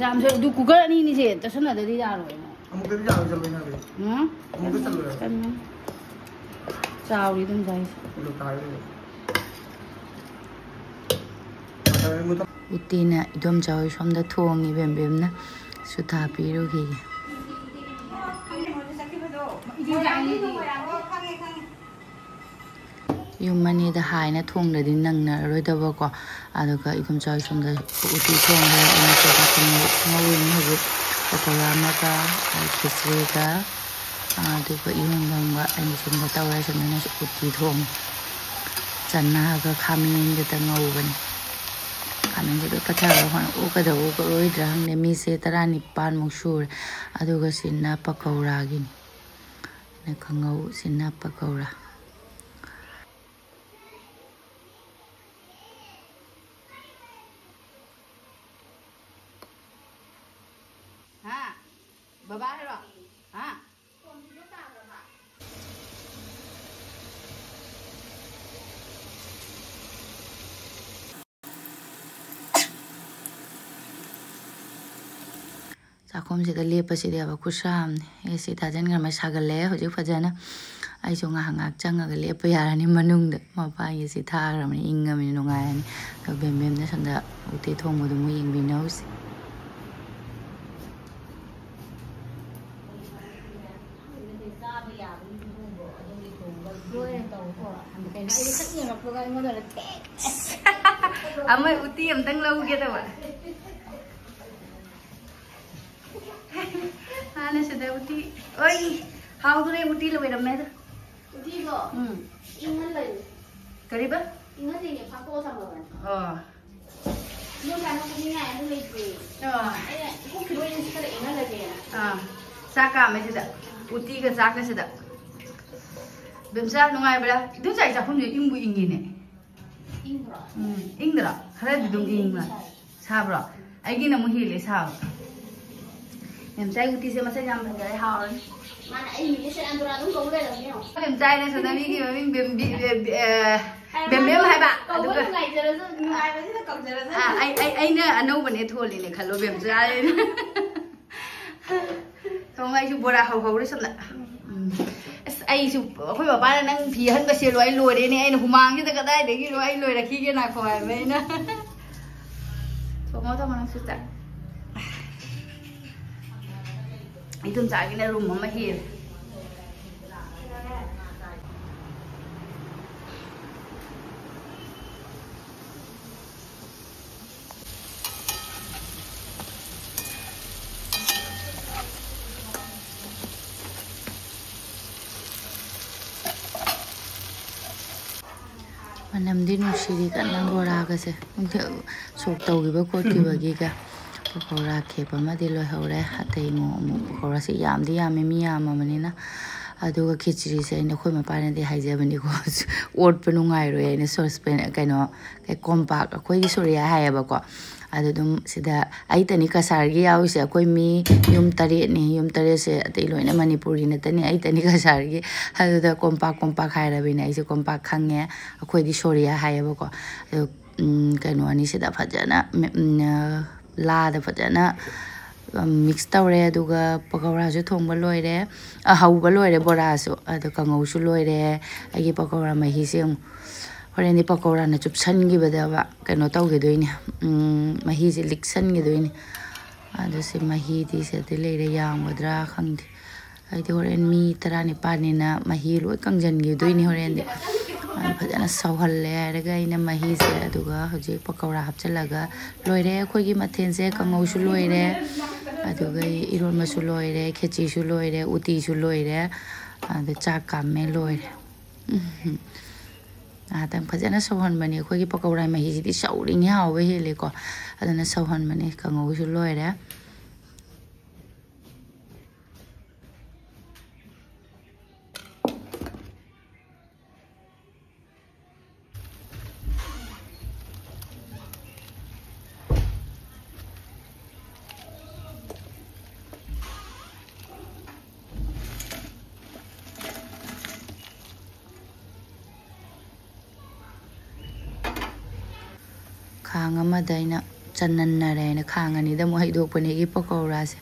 ꯖꯥꯝꯁꯦ ꯑꯗꯨ ꯀꯨꯀꯔ ꯑꯅꯤꯅꯤꯁꯦ ꯇꯠꯁꯟꯅꯗꯗꯤ ꯌꯥꯔꯣꯏ꯫ ꯑꯃꯨꯛꯇꯗꯤ ꯌꯥꯔꯣꯏ, ꯆꯠꯂꯣꯏꯅꯦ꯫ ꯎꯝ? ꯑꯃꯨꯛꯇ ꯆꯠꯂꯣꯏ꯫ ꯆꯠꯂꯣꯏ꯫ ꯆꯥꯎꯔꯤ ꯑꯗꯨꯝ ꯆꯥꯏꯁꯦ꯫ ꯄꯨꯂꯞ ꯇꯥꯔꯦ꯫ ꯎꯇꯤꯅ ꯏꯗꯣꯝꯆꯥ ꯍꯣꯏ ꯁꯣꯝꯗ ꯊꯣꯡꯉꯤ, ꯕꯦꯝꯕꯦꯝꯅ ꯁꯨꯊꯥ ꯄꯤꯔꯨꯈꯤꯒꯦ꯫ ꯌꯨꯝ ꯑꯅꯤꯗ ꯍꯥꯏꯅ ꯊꯣꯡꯗ꯭ꯔꯗꯤ ꯅꯪꯅꯔꯣꯏꯗꯕꯀꯣ꯫ ꯑꯗꯨꯒ ꯏꯗꯣꯝꯆꯥ ꯍꯣꯏ ꯁꯣꯝꯗ ꯎꯇꯤ ꯊꯣꯡꯈ꯭ꯔꯦ, ꯑꯩꯅ ꯆꯥꯛ ꯉꯧꯔꯤꯅꯤ ꯍꯧꯖꯤꯛ꯫ ꯄꯀꯧꯔꯥ ꯑꯃꯒ, ꯈꯦꯆ꯭ꯔꯤꯒ, ꯑꯗꯨꯒ ꯏꯔꯣꯟꯕ ꯑꯃꯒ ꯑꯩꯅ ꯁꯣꯝꯗ ꯇꯧꯔꯦ꯫ ꯁꯣꯝꯗꯅ ꯎꯇꯤ ꯊꯣꯡꯉꯤ꯫ ꯆꯅꯥꯒ ꯈꯥꯃꯦꯟꯒꯇ ꯉꯧꯕꯅꯤ꯫ ꯈꯥꯃꯦꯟꯁꯦ ꯂꯣꯏ ꯄꯠꯊꯔꯒ ꯍꯣꯔꯦꯟ ꯑꯣꯛꯀꯗ꯭ꯔꯥ ꯑꯣꯛꯑꯔꯣꯏꯗ꯭ꯔꯥ ꯈꯪꯗꯦ꯫ ꯃꯤꯁꯦ ꯇꯔꯥꯅꯤꯄꯥꯟꯃꯨꯛ ꯁꯨꯔꯦ꯫ ꯑꯗꯨꯒ ꯁꯤꯅ ꯄꯀꯧꯔꯥꯒꯤꯅꯤ꯫ ꯁꯤꯅ ꯀꯥꯡꯉꯧ, ꯁꯤꯅ ꯄꯀꯧꯔꯥ꯫ ꯍꯥ? ꯕꯕꯥ ꯍꯥꯏꯔꯣ? ꯍꯥ? ꯆꯥꯛꯈꯨꯝꯁꯤꯗ ꯂꯦꯞꯄꯁꯤꯗꯤ ꯍꯥꯏꯕ ꯈꯨꯠꯁꯥ ꯑꯃꯅꯤ꯫ ꯑꯦ ꯁꯤ ꯊꯥꯖꯤꯟꯈ꯭ꯔꯃꯦ, ꯁꯥꯒꯠꯂꯛꯑꯦ ꯍꯧꯖꯤꯛ ꯐꯖꯅ꯫ ꯑꯩꯁꯨ ꯉꯥꯏꯍꯥꯛ ꯉꯥꯏꯍꯥꯛ ꯆꯪꯉꯒ ꯂꯦꯞꯄ ꯌꯥꯔꯅꯤ ꯃꯅꯨꯡꯗ꯫ ꯃꯄꯥꯟꯒꯤ ꯁꯤ ꯊꯥꯈ꯭ꯔꯕꯅꯤ, ꯏꯪꯉꯕꯅꯤ, ꯅꯨꯡꯉꯥꯏꯔꯅꯤ꯫ ꯑꯗꯣ ꯕꯦꯝꯕꯦꯝꯅ ꯁꯣꯝꯗ ꯎꯇꯤ ꯊꯣꯡꯕꯗꯨ ꯑꯃꯨꯛ ꯌꯦꯡꯕꯤꯅꯧꯁꯦ꯫ ꯂꯣꯏꯔꯦ ꯇꯧꯀꯣ꯫ ꯀꯩꯅꯣ ꯑꯩꯗꯤ ꯁꯛ ꯌꯦꯡꯉꯛꯄꯒ ꯑꯩꯉꯣꯟꯗ ꯊꯦꯛ꯫ ꯑꯃ ꯎꯇꯤ ꯑꯝꯇꯪ ꯂꯧꯒꯦ ꯇꯧꯕ꯫ ꯍꯥꯟꯅ ꯁꯤꯗ ꯎꯇꯤ, ꯑꯣꯏ, ꯍꯥꯎꯗꯣꯔꯦ ꯎꯇꯤ ꯂꯣꯏꯔꯝꯃꯦꯗ꯫ ꯎꯇꯤꯗꯣ ꯎꯝ꯫ ꯏꯪꯍꯜꯂꯅꯤ꯫ ꯀꯔꯤꯕ? ꯏꯪꯍꯜꯂꯤꯅꯦ, ꯐꯥꯛꯇꯣꯛꯑ ꯊꯝꯃꯕꯅꯤ꯫ ꯑꯣ꯫ ꯏꯪꯍꯜꯂꯒ ꯀꯨꯞꯅꯤꯡꯉꯥꯏ ꯑꯗꯨ ꯂꯩꯇꯦ꯫ ꯑꯣ꯫ ꯑꯩꯅ ꯏꯀꯨꯞꯈꯤꯕ ꯑꯣꯏꯅ ꯁꯤ ꯈꯔ ꯏꯪꯍꯜꯂꯒꯦꯅ꯫ ꯑꯥ꯫ ꯆꯥꯛ ꯀꯥꯝꯃꯦ ꯁꯤꯗ꯫ ꯎꯇꯤꯒ ꯆꯥꯛꯀ ꯁꯤꯗ꯫ ꯕꯦꯝꯆꯥ ꯅꯨꯡꯉꯥꯏꯕ꯭ꯔꯥ? ꯏꯗꯣꯝꯆꯥꯒꯤ ꯆꯥꯛꯈꯨꯝꯁꯦ ꯏꯪꯕꯨ ꯏꯪꯉꯤꯅꯦ꯫ ꯏꯪꯗ꯭ꯔꯣ? ꯎꯝ, ꯏꯪꯗ꯭ꯔꯣ? ꯈꯔꯗꯤ ꯑꯗꯨꯝ ꯏꯪꯕ꯫ ꯁꯥꯕ꯭ꯔꯣ? ꯑꯩꯒꯤꯅ ꯑꯃꯨꯛ ꯍꯦꯜꯂꯦ ꯁꯥꯕ꯫ ꯃꯦꯝꯆꯥꯏ ꯎꯇꯤꯁꯦ ꯃꯁꯛ ꯌꯥꯝ ꯐꯖꯔꯦ, ꯍꯥꯎꯔꯅꯤ꯫ ꯃꯥꯅ ꯑꯩ ꯃꯤꯁꯦ ꯁꯦꯔꯥꯟ ꯇꯨꯔꯥꯟ ꯑꯗꯨꯝ ꯇꯧ ꯂꯩꯔꯕꯅꯦ ꯌꯦꯡꯉꯣ꯫ ꯃꯦꯝꯆꯥꯏꯅ ꯁꯣꯝꯗ ꯃꯤꯒꯤ ꯃꯃꯤꯡ ꯕꯦꯝꯕꯤ-, ꯑꯦ, ꯑꯦ, ꯕꯦꯝꯕꯦꯝ ꯍꯥꯏꯕ꯫ ꯀꯧꯕ ꯑꯗꯨꯒ ꯅꯨꯡꯉꯥꯏꯖꯔꯁꯨ, ꯅꯨꯡꯉꯥꯏꯕꯁꯤꯗ ꯀꯧꯖꯔꯁꯅꯨ꯫ ꯑꯥ, ꯑꯩ, ꯑꯩ, ꯑꯩꯅ ꯑꯅꯧꯕꯅꯦ ꯊꯣꯜꯂꯤꯅꯦ ꯈꯜꯂꯣ, ꯃꯦꯝꯆꯥꯏꯅ꯫ ꯊꯣꯡ ꯑꯩꯁꯨ ꯕꯣꯔꯥ ꯍꯧꯍꯧꯔꯦ ꯁꯣꯝꯗ꯫ ꯎꯝ꯫ ꯑꯁ, ꯑꯩꯁꯨ, ꯑꯩꯈꯣꯏ ꯕꯕꯥꯅ "ꯅꯪ ꯐꯤ ꯑꯍꯟꯕ ꯁꯦꯠꯂꯣ, ꯑꯩ ꯂꯣꯏꯔꯦꯅꯦ, ꯑꯩꯅ ꯍꯨꯃꯥꯡꯁꯤꯗ ꯀꯗꯥꯏꯗꯒꯤꯅꯣ, ꯑꯩ ꯂꯣꯏꯔꯛꯈꯤꯒꯦ ꯉꯥꯏꯈꯣ" ꯍꯥꯏꯕ ꯑꯩꯅ꯫ ꯊꯝꯃꯣ, ꯊꯝꯃꯣ, ꯅꯪ ꯁꯤꯁꯇꯔ꯫ ꯏꯗꯣꯝꯆꯥꯒꯤꯅ ꯔꯨꯝ ꯑꯃ ꯍꯦꯜꯂꯦ꯫ ꯃꯅꯝꯗꯤ ꯅꯨꯡꯁꯤꯔꯤ ꯀꯟꯅ ꯕꯣꯔꯥꯒꯁꯦ꯫ ꯁꯣꯛ ꯇꯧꯈꯤꯕ ꯈꯣꯠꯈꯤꯕꯒꯤꯒ꯫ ꯄꯀꯧꯔꯥ ꯈꯦꯞ ꯑꯃꯗꯤ ꯂꯣꯏꯍꯧꯔꯦ꯫ ꯑꯇꯩ ꯑꯃꯨꯛ, ꯑꯃꯨꯛ ꯄꯀꯧꯔꯥꯁꯦ ꯌꯥꯝꯗꯤ ꯌꯥꯝꯃꯦ, ꯃꯤ ꯌꯥꯝꯃꯕꯅꯤꯅ꯫ ꯑꯗꯨꯒ ꯈꯦꯆ꯭ꯔꯤꯁꯦ ꯑꯩꯅ ꯑꯩꯈꯣꯏ ꯃꯄꯥꯅꯗꯤ ꯍꯥꯏꯖꯕꯅꯤꯀꯣ, ꯑꯣꯠꯄ ꯅꯨꯡꯉꯥꯏꯔꯣꯏ ꯍꯥꯏꯅ ꯁꯣꯁꯄꯦꯟ, ꯀꯩꯅꯣ, ꯀꯩ, ꯀꯣꯝꯄꯥꯛ, ꯑꯩꯈꯣꯏꯒꯤ ꯁꯣꯔꯤꯌꯥ ꯍꯥꯏꯌꯦꯕꯀꯣ꯫ ꯑꯗꯨ ꯑꯗꯨꯝ ꯁꯤꯗ ꯑꯩꯇꯅꯤ ꯀꯁꯥꯔꯒꯤ ꯌꯥꯎꯔꯤꯁꯦ꯫ ꯑꯩꯈꯣꯏ ꯃꯤ ꯌꯨꯝ ꯇꯔꯦꯠꯅꯤ꯫ ꯌꯨꯝ ꯇꯔꯦꯠꯁꯦ ꯑꯇꯩ ꯂꯣꯏꯅ ꯃꯅꯤꯄꯨꯔꯒꯤ ꯅꯠꯇꯅꯤ, ꯑꯩꯇꯅꯤ ꯀꯁꯥꯔꯒꯤ꯫ ꯑꯗꯨꯗ ꯀꯣꯝꯄꯥꯛ, ꯀꯣꯝꯄꯥꯛ ꯍꯥꯏꯔꯕꯅꯤꯅ ꯑꯩꯁꯦ ꯀꯣꯝꯄꯥꯛ ꯈꯪꯉꯦ꯫ ꯑꯩꯈꯣꯏꯗꯤ ꯁꯣꯔꯤꯌꯥ ꯍꯥꯏꯌꯦꯕꯀꯣ꯫ ꯑꯗꯨ, ꯎꯝ, ꯀꯩꯅꯣ ꯑꯅꯤꯁꯤꯗ ꯐꯖꯅ ꯃꯦ-, ꯎꯝ, ꯂꯥꯗ ꯐꯖꯅ, ꯎꯝ, ꯃꯤꯛꯁ ꯇꯧꯔꯦ꯫ ꯑꯗꯨꯒ ꯄꯀꯧꯔꯥꯁꯨ ꯊꯣꯡꯕ ꯂꯣꯏꯔꯦ, ꯑ, ꯍꯧꯕ ꯂꯣꯏꯔꯦ ꯕꯣꯔꯥꯁꯨ꯫ ꯑꯗꯣ ꯀꯥꯡꯉꯧꯁꯨ ꯂꯣꯏꯔꯦ꯫ ꯑꯩꯒꯤ ꯄꯀꯧꯔꯥ ꯃꯍꯤꯁꯦ ꯑꯃꯨꯛ ꯍꯣꯔꯦꯟꯗꯤ ꯄꯀꯧꯔꯥꯅ ꯆꯨꯞꯁꯟꯈꯤꯕꯗꯕ ꯀꯩꯅꯣ ꯇꯧꯈꯤꯗꯣꯏꯅꯦ, ꯎꯝ, ꯃꯍꯤꯁꯦ ꯂꯤꯛꯁꯟꯈꯤꯗꯣꯏꯅꯦ꯫ ꯑꯗꯨ ꯁꯤ ꯃꯍꯤꯗꯤ ꯁꯤꯗꯗꯤ ꯂꯩꯔꯦ, ꯌꯥꯝꯒꯗ꯭ꯔꯥ ꯈꯪꯗꯦ꯫ ꯑꯩꯗꯤ ꯍꯣꯔꯦꯟ ꯃꯤ ꯇꯔꯥꯅꯤꯄꯥꯜꯅꯤꯅ ꯃꯍꯤ ꯂꯣꯏ ꯀꯪꯁꯤꯟꯈꯤꯗꯣꯏꯅꯤ ꯍꯣꯔꯦꯟꯗꯤ꯫ ꯑꯗꯨ ꯐꯖꯅ ꯁꯧꯍꯜꯂꯦ ꯍꯥꯏꯔꯒ ꯑꯩꯅ ꯃꯍꯤꯁꯦ, ꯑꯗꯨꯒ ꯍꯧꯖꯤꯛ ꯄꯀꯧꯔꯥ ꯍꯥꯞꯆꯤꯜꯂꯒ ꯂꯣꯏꯔꯦ ꯑꯩꯈꯣꯏꯒꯤ ꯃꯊꯦꯜꯁꯦ꯫ ꯀꯥꯡꯉꯧꯁꯨ ꯂꯣꯏꯔꯦ, ꯑꯗꯨꯒ ꯏꯔꯣꯟꯕꯁꯨ ꯂꯣꯏꯔꯦ, ꯈꯦꯆꯤꯁꯨ ꯂꯣꯏꯔꯦ, ꯎꯇꯤꯁꯨ ꯂꯣꯏꯔꯦ, ꯑꯗꯨ ꯆꯥꯛ ꯀꯥꯝꯃꯦ ꯂꯣꯏꯔꯦ꯫ ꯎꯝ꯫ ꯉꯥꯏꯍꯥꯛꯇꯪ ꯐꯖꯅ ꯁꯧꯍꯟꯕꯅꯦ꯫ ꯑꯩꯈꯣꯏꯒꯤ ꯄꯀꯧꯔꯥ ꯃꯍꯤꯁꯤꯗꯤ ꯁꯧꯔꯤꯉꯩ ꯍꯥꯎꯕ ꯍꯦꯜꯂꯦꯀꯣ꯫ ꯑꯗꯨꯅ ꯁꯧꯍꯟꯕꯅꯦ꯫ ꯀꯥꯡꯉꯧꯁꯨ ꯂꯣꯏꯔꯦ꯫ ꯈꯥꯡ ꯑꯃꯗ ꯑꯩꯅ ꯆꯟꯅꯟꯅꯔꯦ ꯍꯥꯏꯅ ꯈꯥꯡ ꯑꯅꯤꯗ ꯑꯃꯨꯛ ꯍꯩꯗꯣꯛꯄꯅꯦ ꯑꯩꯒꯤ ꯄꯀꯧꯔꯥꯁꯦ꯫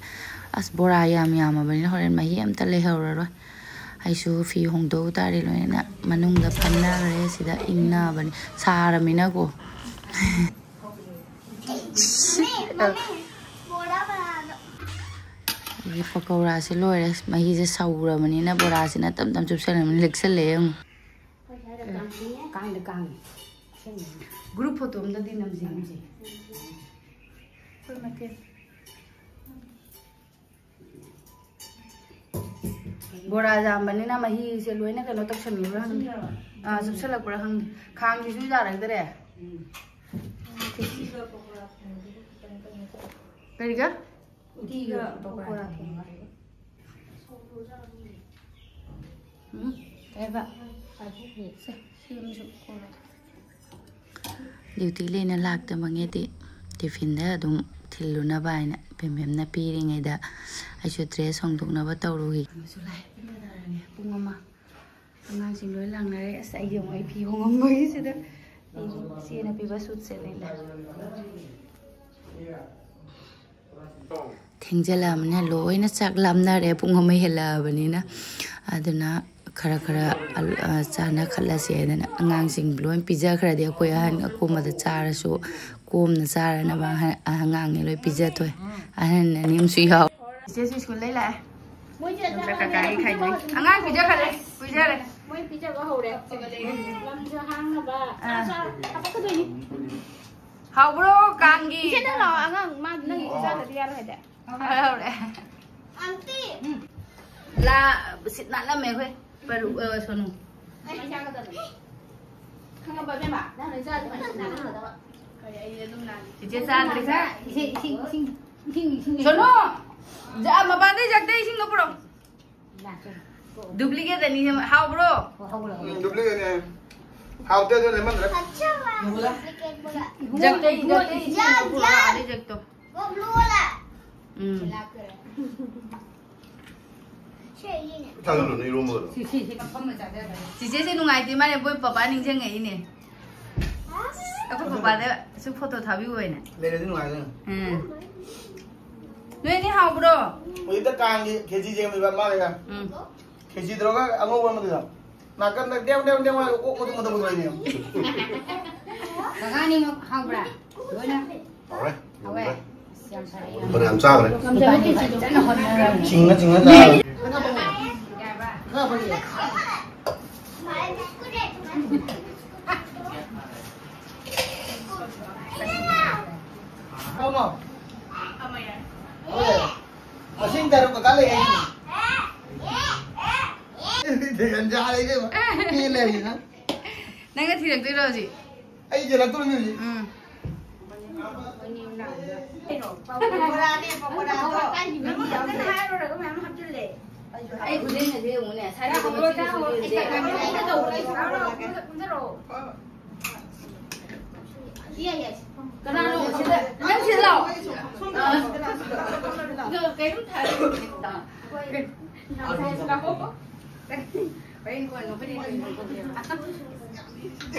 ꯑꯁ, ꯕꯣꯔꯥ ꯌꯥꯝ ꯌꯥꯝꯃꯕꯅꯤꯅ ꯍꯣꯔꯦꯟ ꯃꯍꯤ ꯑꯝꯇ ꯂꯩꯍꯧꯔꯔꯣꯏ꯫ ꯑꯩꯁꯨ ꯐꯤ ꯍꯣꯡꯗꯣꯛꯎ ꯇꯥꯔꯦ꯫ ꯂꯣꯏꯅ ꯃꯅꯨꯡꯗ ꯐꯝꯅꯈ꯭ꯔꯦ꯫ ꯁꯤꯗ ꯏꯪꯅꯕꯅꯤ, ꯁꯥꯔꯃꯤꯅꯀꯣ꯫ ꯑꯩꯒꯤ ꯄꯀꯧꯔꯥꯁꯦ ꯂꯣꯏꯔꯦ꯫ ꯃꯍꯤꯁꯦ ꯁꯧꯔꯕꯅꯤꯅ ꯕꯣꯔꯥꯁꯤꯅ ꯇꯞ ꯇꯞ ꯆꯨꯞꯁꯜꯂꯕꯅꯤꯅ ꯂꯤꯛꯁꯜꯂꯛꯑꯦ ꯑꯃꯨꯛ꯫ ꯀꯥꯡꯗ ꯀꯥꯡꯉꯤ꯫ ꯑꯁꯦꯡꯕꯩꯅꯦ꯫ ꯒ꯭ꯔꯨꯞ ꯐꯣꯇꯣ ꯑꯝꯗꯗꯤ ꯅꯝꯁꯤ꯫ ꯅꯝꯁꯤ꯫ ꯑꯩꯈꯣꯏ ꯃꯊꯦꯜ꯫ ꯕꯣꯔꯥ ꯌꯥꯝꯕꯅꯤꯅ ꯃꯍꯤꯁꯦ ꯂꯣꯏꯅ ꯀꯩꯅꯣ ꯇꯧꯁꯟꯈꯤꯕ꯭ꯔꯥ ꯈꯪꯗꯦ꯫ ꯑꯥ, ꯆꯨꯞꯁꯜꯂꯛꯄ꯭ꯔꯥ ꯈꯪꯗꯦ꯫ ꯈꯥꯡꯁꯤꯁꯨ ꯌꯥꯔꯛꯇ꯭ꯔꯦ꯫ ꯀꯔꯤꯒ? ꯎꯇꯤꯒ ꯄꯀꯣꯔꯥ ꯊꯣꯡꯕ꯫ ꯎꯝ, ꯀꯩꯕ? ꯁꯦ, ꯁꯤ ꯑꯃꯁꯨ ꯀꯣꯟꯅ꯫ ꯗ꯭ꯌꯨꯇꯤ ꯂꯩꯅ ꯂꯥꯛꯇꯕꯉꯩꯗꯤ ꯇꯤꯐꯤꯟꯗ ꯑꯗꯨꯝ ꯊꯤꯜꯂꯨꯅꯕ ꯍꯥꯏꯅ ꯄꯦꯝꯕꯦꯝꯅ ꯄꯤꯔꯤꯉꯩꯗ ꯑꯩꯁꯨ ꯗ꯭ꯔꯦꯁ ꯍꯣꯡꯗꯣꯛꯅꯕ ꯇꯧꯔꯨꯏ꯫ ꯑꯃꯁꯨ ꯂꯥꯛꯑꯦ꯫ ꯄꯨꯡ ꯀꯌꯥ ꯇꯥꯔꯒꯦ? ꯄꯨꯡ ꯑꯃ꯫ ꯑꯉꯥꯡꯁꯤꯡ ꯂꯣꯏ ꯂꯥꯡꯅꯔꯦ꯫ ꯑꯁ, ꯑꯩ ꯌꯦꯡꯉꯣ, ꯑꯩ ꯐꯤ ꯍꯣꯡꯉꯝꯕꯒꯤꯁꯤꯗ꯫ ꯑꯩ ꯏꯆꯦꯅ ꯄꯤꯕ ꯁꯨꯠꯁꯦ ꯂꯤꯠꯂꯦ꯫ ꯊꯦꯡꯖꯤꯜꯂꯛꯑꯕꯅꯤꯅ ꯂꯣꯏꯅ ꯆꯥꯛ ꯂꯥꯝꯅꯔꯦ, ꯄꯨꯡ ꯑꯃ ꯍꯦꯜꯂꯛꯑꯕꯅꯤꯅ꯫ ꯑꯗꯨꯅ ꯈꯔ ꯈꯔ ꯑꯜ-, ꯑ, ꯆꯥꯅ ꯈꯠꯂꯁꯦ ꯍꯥꯏꯗꯅ ꯑꯉꯥꯡꯁꯤꯡ ꯂꯣꯏ ꯄꯤꯖꯈ꯭ꯔꯗꯤ ꯑꯩꯈꯣꯏ ꯑꯍꯟ ꯑꯀꯣꯝꯕꯗ ꯆꯥꯔꯁꯨ ꯀꯣꯝꯅ ꯆꯥꯔꯅꯕ ꯑꯍꯟ-, ꯑꯉꯥꯡꯅꯤ ꯂꯣꯏ ꯄꯤꯖꯊꯣꯛꯑꯦ꯫ ꯑꯍꯟ ꯑꯅꯤ ꯑꯃꯁꯨ ꯌꯥꯎ꯫ ꯏꯆꯦꯁꯨ ꯁ꯭ꯀꯨꯜꯗꯩ ꯂꯥꯛꯑꯦ꯫ ꯃꯣꯏꯁꯦ ꯅꯠꯇ꯭ꯔ ꯀꯀꯥꯒꯤ ꯈꯥꯏꯗꯣꯛꯏ꯫ ꯑꯉꯥꯡ ꯄꯤꯖꯈ꯭ꯔꯦ, ꯄꯤꯖꯔꯦ꯫ ꯃꯣꯏ ꯄꯤꯖꯕ ꯍꯧꯔꯦ꯫ ꯂꯝꯁꯨ ꯍꯥꯡꯅꯕ꯫ ꯑꯥ꯫ ꯆꯥ ꯆꯥ ꯍꯥꯄꯛꯀꯗꯣꯏꯅꯤ꯫ ꯍꯥꯎꯕ꯭ꯔꯣ ꯀꯥꯡꯒꯤ? ꯏꯆꯦ, ꯅꯪ ꯂꯥꯛꯑꯣ, ꯑꯉꯥꯡ ꯃꯥ ꯅꯪꯒꯤ ꯆꯥꯗꯗꯤ ꯌꯥꯔꯣꯏ ꯍꯥꯏꯗꯥꯏ? ꯍꯥꯎꯔꯦ, ꯍꯥꯎꯔꯦ꯫ ꯑꯥꯟꯇꯤ꯫ ꯎꯝ꯫ ꯂꯥ, ꯁꯤꯠ ꯅꯥꯜꯂꯝꯃꯦ ꯑꯩꯈꯣꯏ꯫ ꯄꯔꯨ-, ꯑ, ꯁꯣꯅꯨ꯫ ꯃꯩ ꯆꯥꯒꯗꯕꯅꯤ꯫ ꯈꯪꯉꯕ, ꯏꯕꯦꯝꯃ? ꯅꯪ ꯅꯆꯥ ꯑꯗꯨꯃꯥꯏꯅ ꯁꯤꯠ ꯅꯥꯜꯍꯟꯒꯗꯕ꯫ ꯀꯔꯤ, ꯑꯩ ꯑꯗꯨꯝ ꯅꯥꯜꯂꯤ꯫ ꯆꯤꯆꯦ ꯆꯥꯗ꯭ꯔꯤ꯫ ꯏꯁꯤꯡ, ꯏꯁꯤꯡ, ꯏꯁꯤꯡ, ꯏꯁꯤꯡ, ꯏꯁꯤꯡ ꯂꯩ꯫ ꯁꯣꯅꯨ! ꯖ-, ꯃꯄꯥꯟꯗꯩ ꯖꯛꯇ ꯏꯁꯤꯡꯗꯣ ꯄꯨꯔꯛꯑꯣ꯫ ꯂꯥꯛꯀꯦ꯫ ꯗꯨꯄ꯭ꯂꯤꯀꯦꯠ ꯑꯅꯤ ꯁꯦꯝ-, ꯍꯥꯎꯕ꯭ꯔꯣ? ꯍꯣ, ꯍꯧꯔꯣ, ꯍꯧꯔꯣ꯫ ꯎꯝ, ꯗꯨꯄ꯭ꯂꯤꯀꯦꯠꯅꯦ꯫ ꯍꯥꯎꯇꯦ, ꯑꯗꯨ ꯂꯦꯃꯟꯗ꯭ꯔꯦ꯫ ꯑꯆꯥ, ꯗꯨꯄ꯭ꯂꯤꯀꯦꯠ ꯄꯨꯔꯛꯑꯣ꯫ ꯏꯕꯨꯡꯉꯣ, ꯖꯛꯇ, ꯏꯕꯨꯡꯉꯣ, ꯖꯛꯇ ꯏꯁꯤꯡ ꯌꯥꯟ, ꯄꯨꯔꯛꯑꯣ, ꯌꯥꯟ꯫ ꯑꯗꯩ ꯖꯛꯇꯣ꯫ ꯎꯝ꯫ ꯆꯥꯁꯜꯂꯨꯅꯦ ꯏꯔꯣꯝꯕꯒꯗꯣ꯫ ꯁꯤ, ꯁꯤ, ꯁꯤ, ꯐꯝꯃ ꯆꯥꯖꯕꯅꯦ꯫ ꯆꯤꯆꯦꯁꯦ ꯅꯨꯡꯉꯥꯏꯇꯦ ꯃꯥꯅꯦ, ꯃꯣꯏ ꯄꯄꯥ ꯅꯤꯡꯁꯤꯡꯉꯛꯏꯅꯦ꯫ ꯑꯩꯈꯣꯏ ꯄꯄꯥꯗ ꯁꯨꯝ ꯐꯣꯇꯣ ꯊꯥꯕꯤꯌꯨ ꯍꯥꯏꯅ꯫ ꯂꯩꯔꯗꯤ ꯅꯨꯡꯉꯥꯏꯗꯣꯏꯅꯦ꯫ ꯎꯝ꯫ ꯅꯣꯏ ꯑꯅꯤ ꯍꯥꯎꯕ꯭ꯔꯣ? ꯍꯧꯖꯤꯛꯇ ꯀꯥꯡꯒꯤ ꯈꯦꯆꯤ ꯁꯦꯝꯃꯤꯕ ꯃꯥꯒ꯫ ꯎꯝ꯫ ꯈꯦꯆꯤ ꯇꯧꯔꯒ ꯑꯉꯧꯕ ꯑꯃꯗꯨꯗ꯫ ꯅꯥꯀꯟꯗ ꯗꯦꯝ ꯗꯦꯝ ꯗꯦꯝ ꯍꯥꯏꯔꯒ ꯑꯣꯛ ꯃꯇꯨꯝ ꯃꯇꯨꯝ ꯂꯩꯅꯦ꯫ ꯀꯀꯥ ꯑꯅꯤꯃꯛ ꯍꯥꯎꯕ꯭ꯔꯥ? ꯂꯣꯏꯅ? ꯍꯥꯎꯔꯦ꯫ ꯍꯥꯎꯋꯦ꯫ ꯑꯁ, ꯌꯥꯝ ꯐꯔꯦ, ꯌꯥꯝ ꯐꯅꯌꯥꯝ ꯆꯥꯈ꯭ꯔꯦ꯫ ꯏꯕꯥꯅꯤ ꯐꯖꯅ ꯍꯣꯠꯅꯔꯝꯃꯤ꯫ ꯆꯤꯡꯉ ꯆꯤꯡꯉ ꯆꯥꯈ꯭ꯔꯦ꯫ ꯀꯧꯅꯣ꯫ ꯍꯣꯏ꯫ ꯑꯁꯤꯡ ꯇꯔꯨꯛ ꯀꯀꯥ ꯂꯩ ꯍꯥꯏꯁꯤꯅꯤ꯫ ꯌꯥꯔꯦ ꯏꯕꯦꯝꯃ꯫ ꯄꯦꯜꯂꯦ ꯍꯥꯏꯁꯤꯅ꯫ ꯅꯪꯅ ꯊꯤꯔꯛꯇꯣꯏꯔꯣ ꯍꯧꯖꯤꯛ? ꯑꯩ ꯊꯤꯔꯛꯇꯣꯏꯅꯤ ꯍꯧꯖꯤꯛ꯫ ꯎꯝ꯫ ꯄꯀꯣꯔꯥꯅꯦ, ꯄꯀꯣꯔꯥꯗꯣ꯫ ꯅꯪ ꯍꯥꯏꯔꯨꯔꯒ ꯃꯌꯥꯝ ꯍꯥꯞꯆꯤꯜꯂꯦ꯫ ꯑꯩ ꯈꯨꯖꯩꯅꯁꯦ ꯌꯦꯡꯉꯨꯅꯦ, ꯁꯥꯏꯗ ꯃꯁꯤꯒꯤ ꯁꯨꯡꯖꯩꯁꯦ꯫ ꯀꯅꯥꯅꯣ ꯁꯤꯗ? ꯅꯪ ꯁꯤꯗ ꯂꯥꯛꯑꯣ꯫ ꯑ, ꯀꯩꯅꯣꯝ ꯊꯥꯔꯛꯑꯣ꯫ ꯍꯣꯔꯦꯟ ꯀꯣꯟꯅ ꯍꯣꯔꯦꯟ ꯀꯣꯟꯅ꯫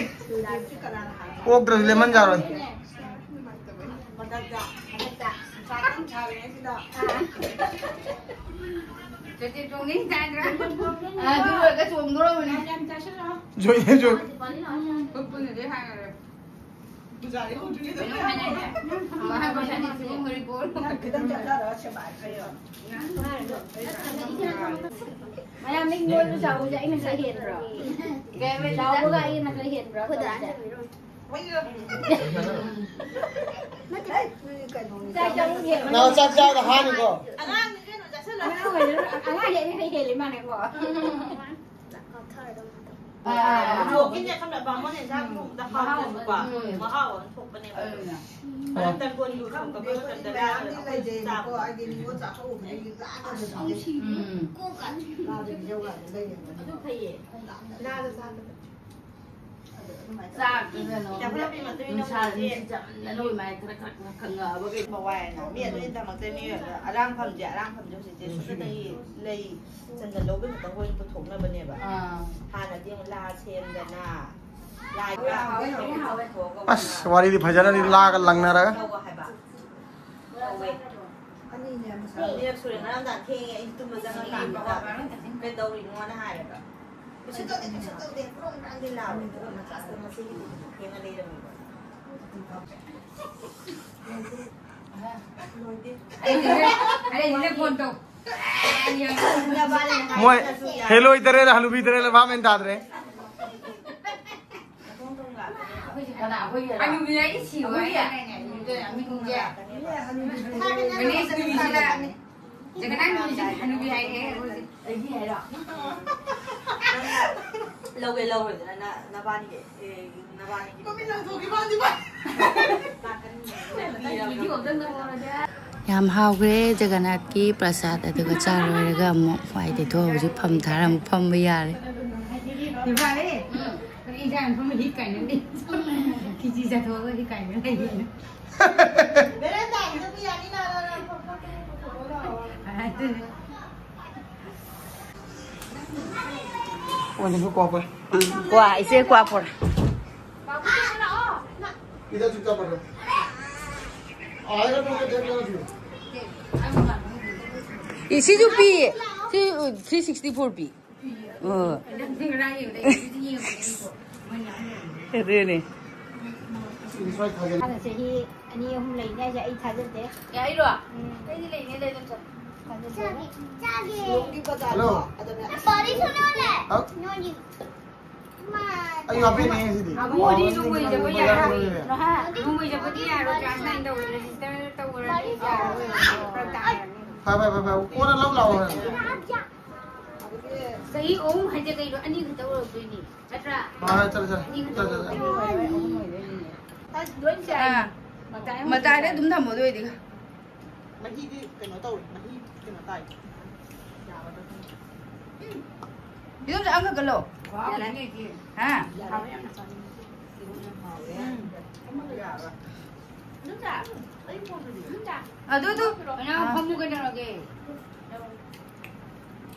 ꯑꯣꯛꯇ꯭ꯔꯁꯨ ꯂꯦꯃꯟ ꯌꯥꯔꯣꯏ꯫ ꯆꯦꯆꯦ ꯆꯣꯡꯅꯤꯡ ꯆꯥꯗ꯭ꯔꯥ? ꯑ, ꯑꯗꯨ ꯂꯣꯏꯔꯒ ꯆꯣꯡꯗꯣꯔꯕꯅꯦ꯫ ꯖꯣꯏꯅꯦ, ꯖꯣꯏ꯫ ꯑꯩꯈꯣꯏ ꯄꯨꯟꯅꯗꯤ ꯍꯥꯏꯔꯔꯣꯏ꯫ ꯄꯨꯖꯥꯔꯤ ꯍꯧꯗ꯭ꯔꯤꯉꯩꯗ ꯀꯩꯅꯣꯝ ꯍꯥꯏꯅꯁꯦ꯫ ꯃꯍꯥꯛ ꯄꯩꯁꯥꯗꯤ ꯁꯤꯒꯨꯝ ꯍꯣꯔꯤ ꯄꯣꯔꯣ꯫ ꯅꯪ ꯈꯤꯇꯪ ꯆꯠꯊꯔꯒ ꯁꯦꯕꯥ ꯈꯔ ꯌꯦꯡꯉꯣ꯫ ꯃꯌꯥꯝ ꯅꯪ ꯅꯣꯏꯕ ꯆꯥꯎꯕꯁꯦ ꯑꯩꯅ ꯈꯔ ꯍꯦꯟꯕ꯭ꯔꯣ? ꯀꯩ ꯍꯥꯏꯕ? ꯆꯥꯎꯕꯒ ꯑꯩꯅ ꯈꯔ ꯍꯦꯟꯕ꯭ꯔꯣ? ꯅꯪ ꯆꯥꯛ ꯆꯥꯕꯗ ꯍꯥꯅꯤꯀꯣ꯫ ꯑꯉꯥꯡ ꯑꯣꯏꯔ-, ꯑꯉꯥꯡꯁꯦ ꯑꯩꯅ ꯈꯔ ꯍꯦꯜꯂꯤ ꯃꯥꯅꯦꯀꯣ꯫ ꯃꯍꯥꯎ ꯑꯃ ꯊꯣꯛꯄꯅꯦꯕ꯫ ꯑꯗꯨꯅ꯫ ꯃꯔꯝ ꯇꯔꯄꯣꯟꯒꯤ ꯎꯁꯣꯞ ꯀꯠꯄ ꯃꯇꯝꯗ ꯂꯥꯛꯑꯒ ꯑꯩꯈꯣꯏ ꯆꯥꯕꯗꯣ꯫ ꯎꯝ꯫ ꯑꯗꯨ ꯐꯩꯌꯦ꯫ ꯆꯥꯛꯇꯨꯗ ꯅꯣꯡꯃꯗ ꯅꯨꯡꯁꯥ ꯅꯨꯡꯁꯤꯠ ꯆꯞꯅ ꯂꯣꯏ ꯃꯥꯏ ꯈꯔ ꯈꯔ ꯈꯔ ꯈꯪꯉꯛꯑꯕ ꯀꯩꯅꯣ꯫ ꯃꯋꯥꯏꯅ ꯃꯤ ꯑꯗꯨꯒꯤꯗꯃꯛꯇ ꯃꯤꯑꯣꯏꯕ ꯑꯔꯥꯡꯐꯝꯁꯦ, ꯑꯔꯥꯡꯐꯝꯁꯦ ꯍꯧꯖꯤꯛꯁꯦ ꯁꯨꯞꯅꯇꯒꯤ ꯂꯩ ꯆꯟꯗ ꯂꯧꯕ ꯈꯛꯇꯪ ꯑꯣꯏꯅ ꯄꯨꯊꯣꯛꯅꯕꯅꯦꯕ꯫ ꯑꯥ꯫ ꯍꯥꯟꯅꯗꯤ ꯑꯃꯨꯛ ꯂꯥ ꯁꯦꯝꯗꯅ, ꯂꯥꯏ ꯍꯥꯎꯋꯦ, ꯍꯥꯎꯋꯦ, ꯍꯥꯎꯋꯦ꯫ ꯑꯁ, ꯋꯥꯔꯤꯗꯤ ꯐꯖꯅꯗꯤ ꯂꯥꯒ ꯂꯪꯅꯔꯒ꯫ ꯇꯧꯕ ꯍꯥꯏꯕ꯫ ꯇꯧꯋꯦ꯫ ꯑꯅꯤꯔꯛ ꯁꯨꯔꯦ ꯉꯔꯥꯡ ꯅꯨꯡꯗꯥꯡ ꯊꯦꯡꯉꯦ, ꯑꯩꯁꯨ ꯇꯨꯝꯕ ꯆꯪꯉꯀꯥꯟꯗ ꯀꯩꯗꯧꯔꯤꯅꯣꯅ ꯍꯥꯏꯔꯒ꯫ ꯀꯩꯁꯨ ꯇꯧꯗꯦ, ꯀꯩꯁꯨ ꯇꯧꯗꯦ, ꯄ꯭ꯔꯣꯡ ꯄ꯭ꯔꯥꯡꯗꯤ ꯂꯥꯎꯔꯦ꯫ ꯑꯗꯨꯒ ꯃꯆꯥꯁꯤꯅ ꯃꯁꯤꯒꯤ ꯊꯦꯡꯅ ꯂꯩꯔꯝꯃꯦꯕ꯫ ꯃꯣꯏ ꯍꯦꯂꯣꯏ ꯇꯔꯦꯠ ꯍꯅꯨꯕꯤ ꯇꯔꯦꯠ ꯚꯥꯞ ꯃꯦꯟ ꯇꯥꯗ꯭ꯔꯦ꯫ ꯍꯅꯨꯕꯤ ꯍꯥꯏꯗꯤ ꯁꯤꯔꯣ ꯍꯥꯏꯗꯥꯏꯅꯦ? ꯃꯤꯁꯦ ꯅꯨꯃꯤꯠꯁꯤꯗ ꯖꯒꯅꯥꯊ ꯅꯨꯃꯤꯠꯁꯤꯗ ꯍꯅꯨꯕꯤ ꯍꯥꯏꯔꯛꯑꯦ ꯍꯧꯖꯤꯛ꯫ ꯑꯩꯒꯤ ꯍꯥꯏꯔꯣ? ꯂꯧꯒꯦ ꯂꯧꯔꯣꯏꯗꯅ ꯅ-, ꯅꯕꯥꯅꯤꯒꯤ, ꯑꯦ, ꯅꯕꯥꯅꯤꯒꯤ꯫ ꯃꯃꯤꯠ ꯂꯪꯊꯣꯛꯈꯤꯕ ꯍꯧꯖꯤꯛ꯫ ꯌꯥꯝ ꯍꯥꯎꯈ꯭ꯔꯦ ꯖꯒꯟꯅꯥꯊꯀꯤ ꯄ꯭ꯔꯁꯥꯗ꯫ ꯑꯗꯨꯒ ꯆꯥ ꯂꯣꯏꯔꯒ ꯑꯃꯨꯛ ꯋꯥꯏ ꯇꯩꯊꯣꯛꯑ ꯍꯧꯖꯤꯛ ꯐꯝ ꯊꯥꯔ ꯑꯃꯨꯛ ꯐꯝꯕ ꯌꯥꯔꯦ꯫ ꯌꯥꯔꯦ꯫ ꯏꯟꯖꯥꯡ ꯐꯝ ꯍꯤꯞ ꯀꯥꯏꯅ ꯂꯩ꯫ ꯈꯤꯆꯤ ꯆꯥꯊꯣꯛꯑꯒ ꯍꯤꯞ ꯀꯥꯏꯅ ꯂꯩ꯫ ꯕꯦꯔꯥꯟꯗꯥꯒꯤꯗ ꯄꯨ ꯌꯥꯅꯤ, ꯂꯥ, ꯂꯥ, ꯂꯥ, ꯐꯝ, ꯐꯝ, ꯐꯝ, ꯐꯝ, ꯐꯝ, ꯂꯥꯛꯑꯣ꯫ ꯑꯗꯨꯅꯦ꯫ ꯀ꯭ꯋꯥ, ꯏꯆꯦ ꯀ꯭ꯋꯥ ꯄꯨꯔꯛ꯫ ꯏꯗ ꯆꯨꯞꯆꯥꯞ ꯄꯨꯔꯛ꯫ ꯏ, ꯁꯤꯁꯨ ꯄꯤ꯫ ꯁꯤ, ꯊ꯭ꯔꯤ ꯁꯤꯛꯁꯇꯤ ꯐꯣꯔ ꯄꯤ꯫ ꯑꯣ꯫ ꯑꯗꯨꯅꯦ꯫ ꯃꯥꯅ ꯆꯍꯤ ꯑꯅꯤ ꯑꯍꯨꯝ ꯂꯩꯅꯤ ꯍꯥꯏꯁꯦ ꯑꯩ ꯊꯥꯖꯗꯦ꯫ ꯑꯦ, ꯑꯩꯔꯣ? ꯎꯝ꯫ ꯑꯩꯗꯤ ꯂꯩꯅꯤ, ꯂꯩꯅꯤ, ꯆꯠ-꯫ ꯊꯥꯖꯗꯦ꯫ ꯆꯥꯒꯦ꯫ ꯁꯤꯂꯣꯡꯒꯤ ꯕꯖꯥꯔꯗꯣ꯫ ꯍꯜꯂꯣ꯫ ꯑꯗꯅꯦ꯫ ꯄꯥꯔꯤ ꯁꯣꯅꯥ ꯂꯩ꯫ ꯍꯥꯎ꯫ ꯅꯣꯏꯒꯤ꯫ ꯑꯩ ꯍꯥꯞꯄꯤꯅꯦ ꯁꯤꯗꯤ꯫ ꯃꯣꯗꯤ ꯂꯨꯍꯣꯡꯕꯩ ꯖꯒꯣꯏ ꯌꯥꯔꯦ꯫ ꯂꯨꯍꯣꯡꯕꯩ ꯖꯒꯣꯏꯗꯤ ꯌꯥꯔꯣꯏ, class nine ꯇꯧꯔꯦ, register ꯇꯧꯔꯗꯤ ꯌꯥꯔꯣꯏ, ꯐꯔꯛ ꯇꯥꯔꯅꯤ꯫ ꯐꯔꯦ, ꯐꯔꯦ, ꯐꯔꯦ, ꯐꯔꯦ꯫ ꯀꯣꯟꯅ ꯂꯧ ꯂꯥꯛꯑꯣ ꯍꯥꯏꯔꯒꯦ꯫ ꯆꯍꯤ ꯑꯍꯨꯝ ꯍꯥꯏꯁꯦ ꯀꯩꯅꯣ? ꯑꯅꯤ ꯈꯛꯇ ꯑꯣꯏꯔꯛꯇꯣꯏꯅꯤ, ꯅꯠꯇ꯭ꯔꯥ? ꯍꯣꯏ, ꯍꯣꯏ, ꯆꯠꯂꯦ, ꯆꯠꯂꯦ꯫ ꯑꯅꯤ ꯈꯛꯇ ꯆꯠꯂꯦ, ꯆꯠꯂꯦ꯫ ꯑꯣꯏꯔꯛꯇꯣꯏꯅꯤ꯫ ꯑꯥ꯫ ꯃꯇꯥꯏꯗ ꯑꯗꯨꯝ ꯊꯝꯃꯣ ꯑꯗꯨ ꯑꯣꯏꯗꯤ꯫ ꯃꯍꯤꯗꯤ ꯀꯩꯅꯣ ꯇꯧꯔꯦ, ꯃꯍꯤ ꯀꯩꯅꯣ ꯇꯥꯏ꯫ ꯌꯥꯒꯗ꯭ꯔꯥ ꯈꯪꯗꯦ꯫ ꯏꯗꯣꯝꯆꯥ, ꯑꯃꯈꯛꯀ ꯂꯧ꯫ ꯍꯥ? ꯌꯥꯔꯦ ꯌꯥꯝꯅ ꯆꯥꯅꯤꯡꯉꯦ꯫ ꯎꯝ꯫ ꯑꯗꯨ, ꯑꯗꯨ꯫ ꯀꯩꯅꯣ, ꯑꯥ꯫ ꯐꯝꯃꯨ ꯀꯩꯗꯧꯔꯒꯦ?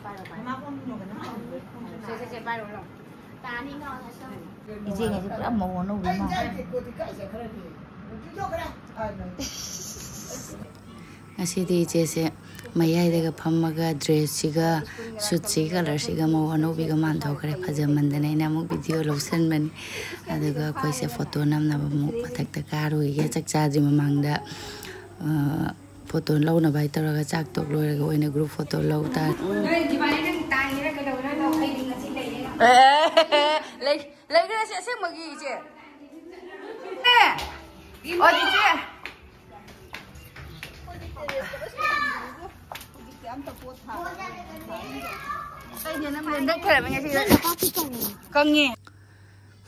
ꯄꯥꯏꯔꯣ, ꯄꯥꯏꯔꯣ꯫ ꯁꯦ, ꯁꯦ, ꯁꯦ, ꯄꯥꯏꯔꯣ, ꯂꯥꯎ꯫ ꯏꯆꯦꯒꯁꯦ ꯄꯨꯔꯥ ꯃꯧ ꯑꯅꯧꯕꯤ ꯃꯥꯜꯂꯦ꯫ ꯉꯁꯤꯗꯤ ꯏꯆꯦꯁꯦ ꯃꯌꯥꯏꯗꯒ ꯐꯝꯃꯒ ꯗ꯭ꯔꯦꯁꯁꯤꯒ ꯁꯨꯠꯁꯤꯒꯤ ꯀꯂꯔꯁꯤꯒ ꯃꯧ ꯑꯅꯧꯕꯤꯒ ꯃꯥꯟꯊꯣꯛꯈ꯭ꯔꯦ꯫ ꯐꯖꯃꯟꯗꯅ ꯑꯩꯅ ꯑꯃꯨꯛ ꯚꯤꯗꯤꯑꯣ ꯂꯧꯁꯟꯕꯅꯤ꯫ ꯑꯗꯨꯒ ꯑꯩꯈꯣꯏꯁꯦ ꯐꯣꯇꯣ ꯅꯝꯅꯕ ꯑꯃꯨꯛ ꯃꯊꯛꯇ ꯀꯥꯔꯨꯈꯤꯒꯦ꯫ ꯆꯥꯛ ꯆꯥꯗ꯭ꯔꯤ ꯃꯃꯥꯡꯗ, ꯑ, ꯐꯣꯇꯣ ꯂꯧꯅꯕ ꯍꯥꯏ ꯇꯧꯔꯒ ꯆꯥꯛ ꯇꯣꯛ ꯂꯣꯏꯔꯒ ꯑꯣꯏꯅ ꯒ꯭ꯔꯨꯞ ꯐꯣꯇꯣ ꯂꯧ ꯇꯥꯔꯦ꯫ ꯂꯩꯈ꯭ꯔꯦ ꯁꯤ ꯑꯁꯦꯡꯕꯒꯤ ꯏꯆꯦ꯫ ꯑꯦ, ꯑꯣ, ꯏꯆꯦ꯫ ꯀꯩꯅꯣ ꯅꯪ ꯂꯦꯟꯗꯠꯈ꯭ꯔꯕ ꯉꯁꯤꯗ? ꯀꯪꯉꯦ꯫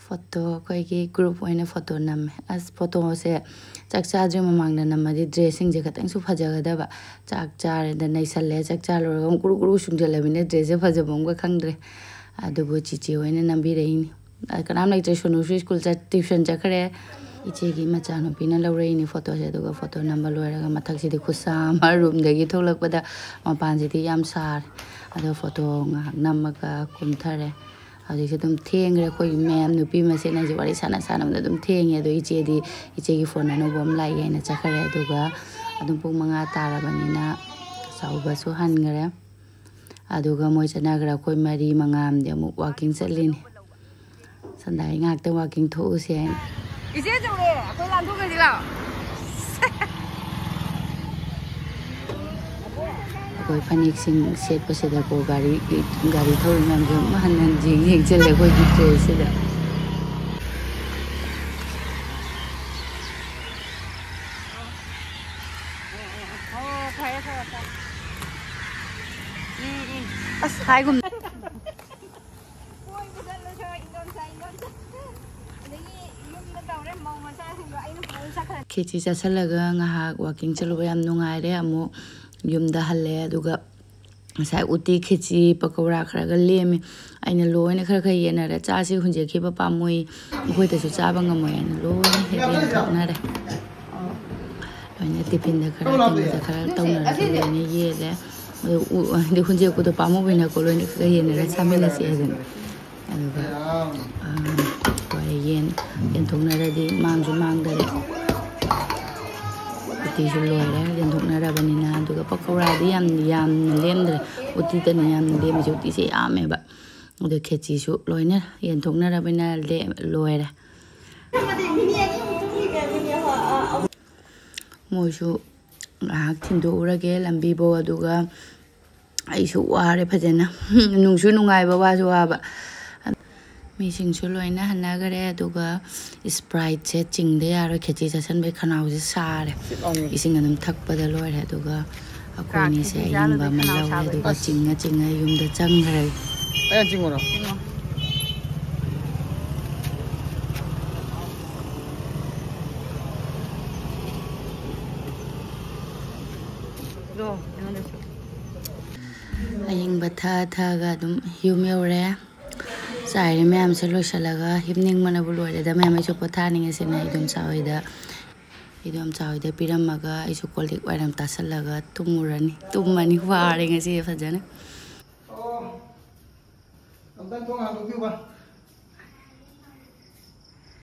ꯐꯣꯇꯣ ꯑꯩꯈꯣꯏꯒꯤ ꯒ꯭ꯔꯨꯞ ꯑꯣꯏꯅ ꯐꯣꯇꯣ ꯅꯝꯃꯦ꯫ ꯑꯁ, ꯐꯣꯇꯣꯁꯦ ꯆꯥꯛ ꯆꯥꯗ꯭ꯔꯤ ꯃꯃꯥꯡꯗ ꯅꯝꯃꯗꯤ ꯗ꯭ꯔꯦꯁꯁꯤꯡꯁꯦ ꯈꯤꯇꯪꯁꯨ ꯐꯖꯒꯗꯕ꯫ ꯆꯥꯛ ꯆꯥꯔꯦꯗ ꯅꯩꯁꯜꯂꯦ꯫ ꯆꯥꯛ ꯆꯥ ꯂꯣꯏꯔꯒ ꯑꯃꯨꯛ ꯀꯨꯔꯨ ꯀꯨꯔꯨ ꯆꯨꯡꯁꯤꯜꯂꯕꯅꯤꯅ ꯗ꯭ꯔꯦꯁꯁꯦ ꯐꯖꯕ ꯑꯃꯒ ꯈꯪꯗ꯭ꯔꯦ꯫ ꯑꯗꯨꯕꯨ ꯆꯤꯆꯦ ꯍꯣꯏꯅ ꯅꯝꯕꯤꯔꯛꯏꯅꯤ꯫ ꯑ, ꯀꯅꯥꯝ ꯂꯩꯇ꯭ꯔꯦ꯫ ꯁꯣꯅꯨꯁꯨ ꯁ꯭ꯀꯨꯜ ꯆꯠ-, ꯇ꯭ꯌꯨꯁꯟ ꯆꯠꯈ꯭ꯔꯦ꯫ ꯏꯆꯦꯒꯤ ꯃꯆꯥꯅꯨꯄꯤꯅ ꯂꯧꯔꯛꯏꯅꯤ ꯐꯣꯇꯣꯁꯦ꯫ ꯑꯗꯨꯒ ꯐꯣꯇꯣ ꯅꯝꯕ ꯂꯣꯏꯔꯒ ꯃꯊꯛꯁꯤꯗꯤ ꯈꯨꯠꯁꯥ ꯑꯃ, ꯔꯨꯝꯗꯒꯤ ꯊꯣꯛꯂꯛꯄꯗ ꯃꯄꯥꯟꯁꯤꯗꯤ ꯌꯥꯝ ꯁꯥꯔꯦ꯫ ꯑꯗꯣ ꯐꯣꯇꯣ ꯉꯥꯏꯍꯥꯛ ꯅꯝꯃꯒ ꯀꯨꯝꯊꯔꯦ꯫ ꯍꯧꯖꯤꯛꯁꯨ ꯑꯗꯨꯝ ꯊꯦꯡꯈ꯭ꯔꯦ꯫ ꯑꯩꯈꯣꯏꯒꯤ ꯃꯌꯥꯝ ꯅꯨꯄꯤ ꯃꯁꯦꯟ ꯍꯥꯏꯁꯦ ꯋꯥꯔꯤ ꯁꯥꯟꯅ ꯁꯥꯟꯅꯕꯗ ꯑꯗꯨꯝ ꯊꯦꯡꯉꯦ꯫ ꯑꯗꯣ ꯏꯆꯦꯗꯤ, ꯏꯆꯦꯒꯤ ꯐꯣꯟ ꯑꯅꯧꯕ ꯑꯃ ꯂꯥꯛꯏ ꯍꯥꯏꯅ ꯆꯠꯈ꯭ꯔꯦ꯫ ꯑꯗꯨꯒ ꯑꯗꯨꯝ ꯄꯨꯡ ꯃꯉꯥ ꯇꯥꯔꯕꯅꯤꯅ ꯆꯥꯎꯕꯁꯨ ꯍꯟꯈ꯭ꯔꯦ꯫ ꯑꯗꯨꯒ ꯃꯣꯏ ꯆꯠꯅꯈ꯭ꯔꯦ꯫ ꯑꯩꯈꯣꯏ ꯃꯔꯤ ꯃꯉꯥ ꯑꯃꯗꯤ ꯑꯃꯨꯛ ꯋꯥꯛꯀꯤꯡ ꯆꯠꯂꯤꯅꯤ꯫ ꯁꯟꯗꯥꯏ ꯉꯥꯏꯍꯥꯛꯇꯪ ꯋꯥꯛꯀꯤꯡ ꯊꯣꯛꯎꯁꯦ ꯍꯥꯏꯅ꯫ ꯏꯆꯦ ꯆꯧꯔꯦ, ꯑꯩꯈꯣꯏ ꯂꯥꯟꯊꯣꯛꯈ꯭ꯔꯁꯤ ꯂꯥꯛꯑꯣ꯫ ꯑꯩꯈꯣꯏ ꯐꯅꯦꯛꯁꯤꯡ ꯁꯦꯠꯄꯁꯤꯗꯀꯣ ꯒꯥꯔꯤ, ꯒꯥꯔꯤ ꯊꯧꯔꯤ ꯃꯌꯥꯝꯁꯦ ꯑꯃꯨꯛ ꯍꯟ ꯍꯟ ꯌꯦꯡ ꯌꯦꯡ ꯆꯠꯂꯦ ꯑꯩꯈꯣꯏꯒꯤ ꯗ꯭ꯔꯦꯁꯁꯤꯗ꯫ ꯑꯣ, ꯐꯔꯦ, ꯐꯔꯦ, ꯐꯔꯦ꯫ ꯎꯝ, ꯎꯝ꯫ ꯑꯁ, ꯍꯥꯏꯒꯨꯝ꯫ ꯀꯣꯏꯕ ꯆꯠꯂꯁꯨ ꯏꯟꯗꯣꯝꯆꯥ, ꯏꯟꯗꯣꯝꯆꯥ꯫ ꯑꯗꯒꯤ ꯌꯨꯝꯗ ꯇꯧꯔꯦ, ꯃꯧ ꯃꯆꯥꯁꯤꯡꯗꯣ ꯑꯩꯅ ꯄꯨꯔ ꯆꯠꯈ꯭ꯔꯦ꯫ ꯈꯦꯆꯤ ꯆꯥꯁꯤꯜꯂꯒ ꯉꯥꯏꯍꯥꯛ ꯋꯥꯛꯀꯤꯡ ꯆꯠꯂꯨꯕ ꯌꯥꯝ ꯅꯨꯡꯉꯥꯏꯔꯦ꯫ ꯑꯃꯨꯛ ꯌꯨꯝꯗ ꯍꯜꯂꯦ꯫ ꯑꯗꯨꯒ ꯉꯁꯥꯏ ꯎꯇꯤ, ꯈꯦꯆꯤ, ꯄꯀꯧꯔꯥ ꯈꯔꯒ ꯂꯦꯝꯃꯤ꯫ ꯑꯩꯅ ꯂꯣꯏꯅ ꯈꯔ ꯈꯔ ꯌꯦꯟꯅꯔꯦ꯫ ꯆꯥꯁꯤ ꯍꯨꯟꯖꯈꯤꯕ ꯄꯥꯝꯃꯨꯏ꯫ ꯑꯩꯈꯣꯏꯗꯁꯨ ꯆꯥꯕ ꯉꯝꯃꯣꯏ ꯍꯥꯏꯅ ꯂꯣꯏꯅ ꯍꯦꯛ ꯌꯦꯟꯊꯣꯛꯅꯔꯦ꯫ ꯂꯣꯏꯅ ꯇꯤꯐꯤꯟꯗ ꯈꯔ, ꯇꯤꯐꯤꯟꯗ ꯈꯔ ꯇꯧꯅꯔꯒ ꯂꯣꯏꯅ ꯌꯦꯜꯂꯦ꯫ ꯑꯗꯨ ꯎ-, ꯍꯥꯏꯗꯤ ꯍꯨꯟꯖꯦꯛꯄꯗꯣ ꯄꯥꯝꯃꯨꯕꯅꯤꯅꯀꯣ, ꯂꯣꯏꯅ ꯈꯔ ꯌꯦꯟꯅꯔꯒ ꯆꯥꯃꯤꯟꯅꯁꯦ ꯑꯗꯨꯅ꯫ ꯑꯗꯨꯒ, ꯑꯥ, ꯍꯣꯏ, ꯌꯦꯟ, ꯌꯦꯟꯊꯣꯛꯅꯔꯗꯤ ꯃꯥꯡꯁꯨ ꯃꯥꯡꯗꯔꯦ꯫ ꯎꯇꯤꯁꯨ ꯂꯣꯏꯔꯦ, ꯌꯦꯟꯊꯣꯛꯅꯔꯕꯅꯤꯅ꯫ ꯑꯗꯨꯒ ꯄꯀꯧꯔꯥꯗꯤ ꯌꯥꯝ ꯌꯥꯝꯅ ꯂꯦꯝꯗ꯭ꯔꯦ, ꯎꯇꯤꯗꯅ ꯌꯥꯝꯅ ꯂꯦꯝꯃꯤꯁꯦ꯫ ꯎꯇꯤꯁꯦ ꯌꯥꯝꯃꯦꯕ꯫ ꯑꯗꯣ ꯈꯦꯆꯤꯁꯨ ꯂꯣꯏꯅ ꯌꯦꯟꯊꯣꯛꯅꯔꯕꯅꯤꯅ ꯂꯦ-, ꯂꯣꯏꯔꯦ꯫ ꯃꯣꯏꯁꯨ ꯉꯥꯏꯍꯥꯛ ꯊꯤꯟꯗꯣꯛꯎꯔꯒꯦ ꯂꯝꯕꯤꯐꯧ꯫ ꯑꯗꯨꯒ ꯑꯩꯁꯨ ꯋꯥꯔꯦ ꯐꯖꯅ꯫ ꯅꯨꯡꯁꯨ ꯅꯨꯡꯉꯥꯏꯕ, ꯋꯥꯁꯨ ꯋꯥꯕ꯫ ꯃꯤꯁꯤꯡꯁꯨ ꯂꯣꯏꯅ ꯍꯟꯅꯈꯔꯦ꯫ ꯑꯗꯨꯒ Spriteꯁꯦ ꯆꯤꯡꯗ ꯌꯥꯔꯣꯏ, ꯈꯦꯆꯤ ꯆꯥꯁꯤꯟꯕꯩ ꯈꯅꯥꯎꯁꯦ ꯁꯥꯔꯦ꯫ ꯏꯁꯤꯡ ꯑꯗꯨꯝ ꯊꯛꯄꯗ ꯂꯣꯏꯔꯦ꯫ ꯑꯗꯨꯒ ꯑꯩꯈꯣꯏꯅꯤꯁꯦ ꯑꯌꯤꯡꯕ ꯑꯃ ꯂꯧꯔꯦ꯫ ꯑꯗꯨꯒ ꯆꯤꯡꯉ ꯆꯤꯡꯉ ꯌꯨꯝꯗ ꯆꯪꯈ꯭ꯔꯦ꯫ ꯑꯩꯅ ꯆꯤꯡꯉꯨꯔꯣ? ꯑꯌꯤꯡꯕ ꯊꯛꯑ ꯊꯛꯑꯒ ꯑꯗꯨꯝ ꯌꯨꯝ ꯌꯧꯔꯦ꯫ ꯆꯥꯏꯔꯤ ꯃꯌꯥꯝꯁꯦ ꯂꯣꯏꯁꯤꯜꯂꯒ ꯍꯤꯞꯅꯤꯡꯕꯅꯕꯨ ꯂꯣꯏꯔꯦꯗ꯫ ꯃꯌꯥꯝ ꯑꯩꯁꯨ ꯄꯣꯊꯥꯅꯤꯡꯉꯦ ꯁꯤꯅ ꯏꯗꯣꯝꯆꯥ ꯍꯣꯏꯗ, ꯏꯗꯣꯝꯆꯥ ꯍꯣꯏꯗ ꯄꯤꯔꯝꯃꯒ ꯑꯩꯁꯨ ꯀꯣꯜ ꯂꯤꯛ ꯋꯥꯏꯔꯝ ꯇꯥꯁꯜꯂꯒ ꯇꯨꯝꯃꯨꯔꯅꯤ꯫ ꯇꯨꯝꯃꯅꯤ, ꯋꯥꯔꯦ ꯉꯁꯤ ꯐꯖꯅ꯫ ꯑꯣ, ꯑꯝꯇꯪ ꯊꯣꯡ ꯍꯥꯡꯗꯣꯛꯄꯤꯌꯨꯕ꯫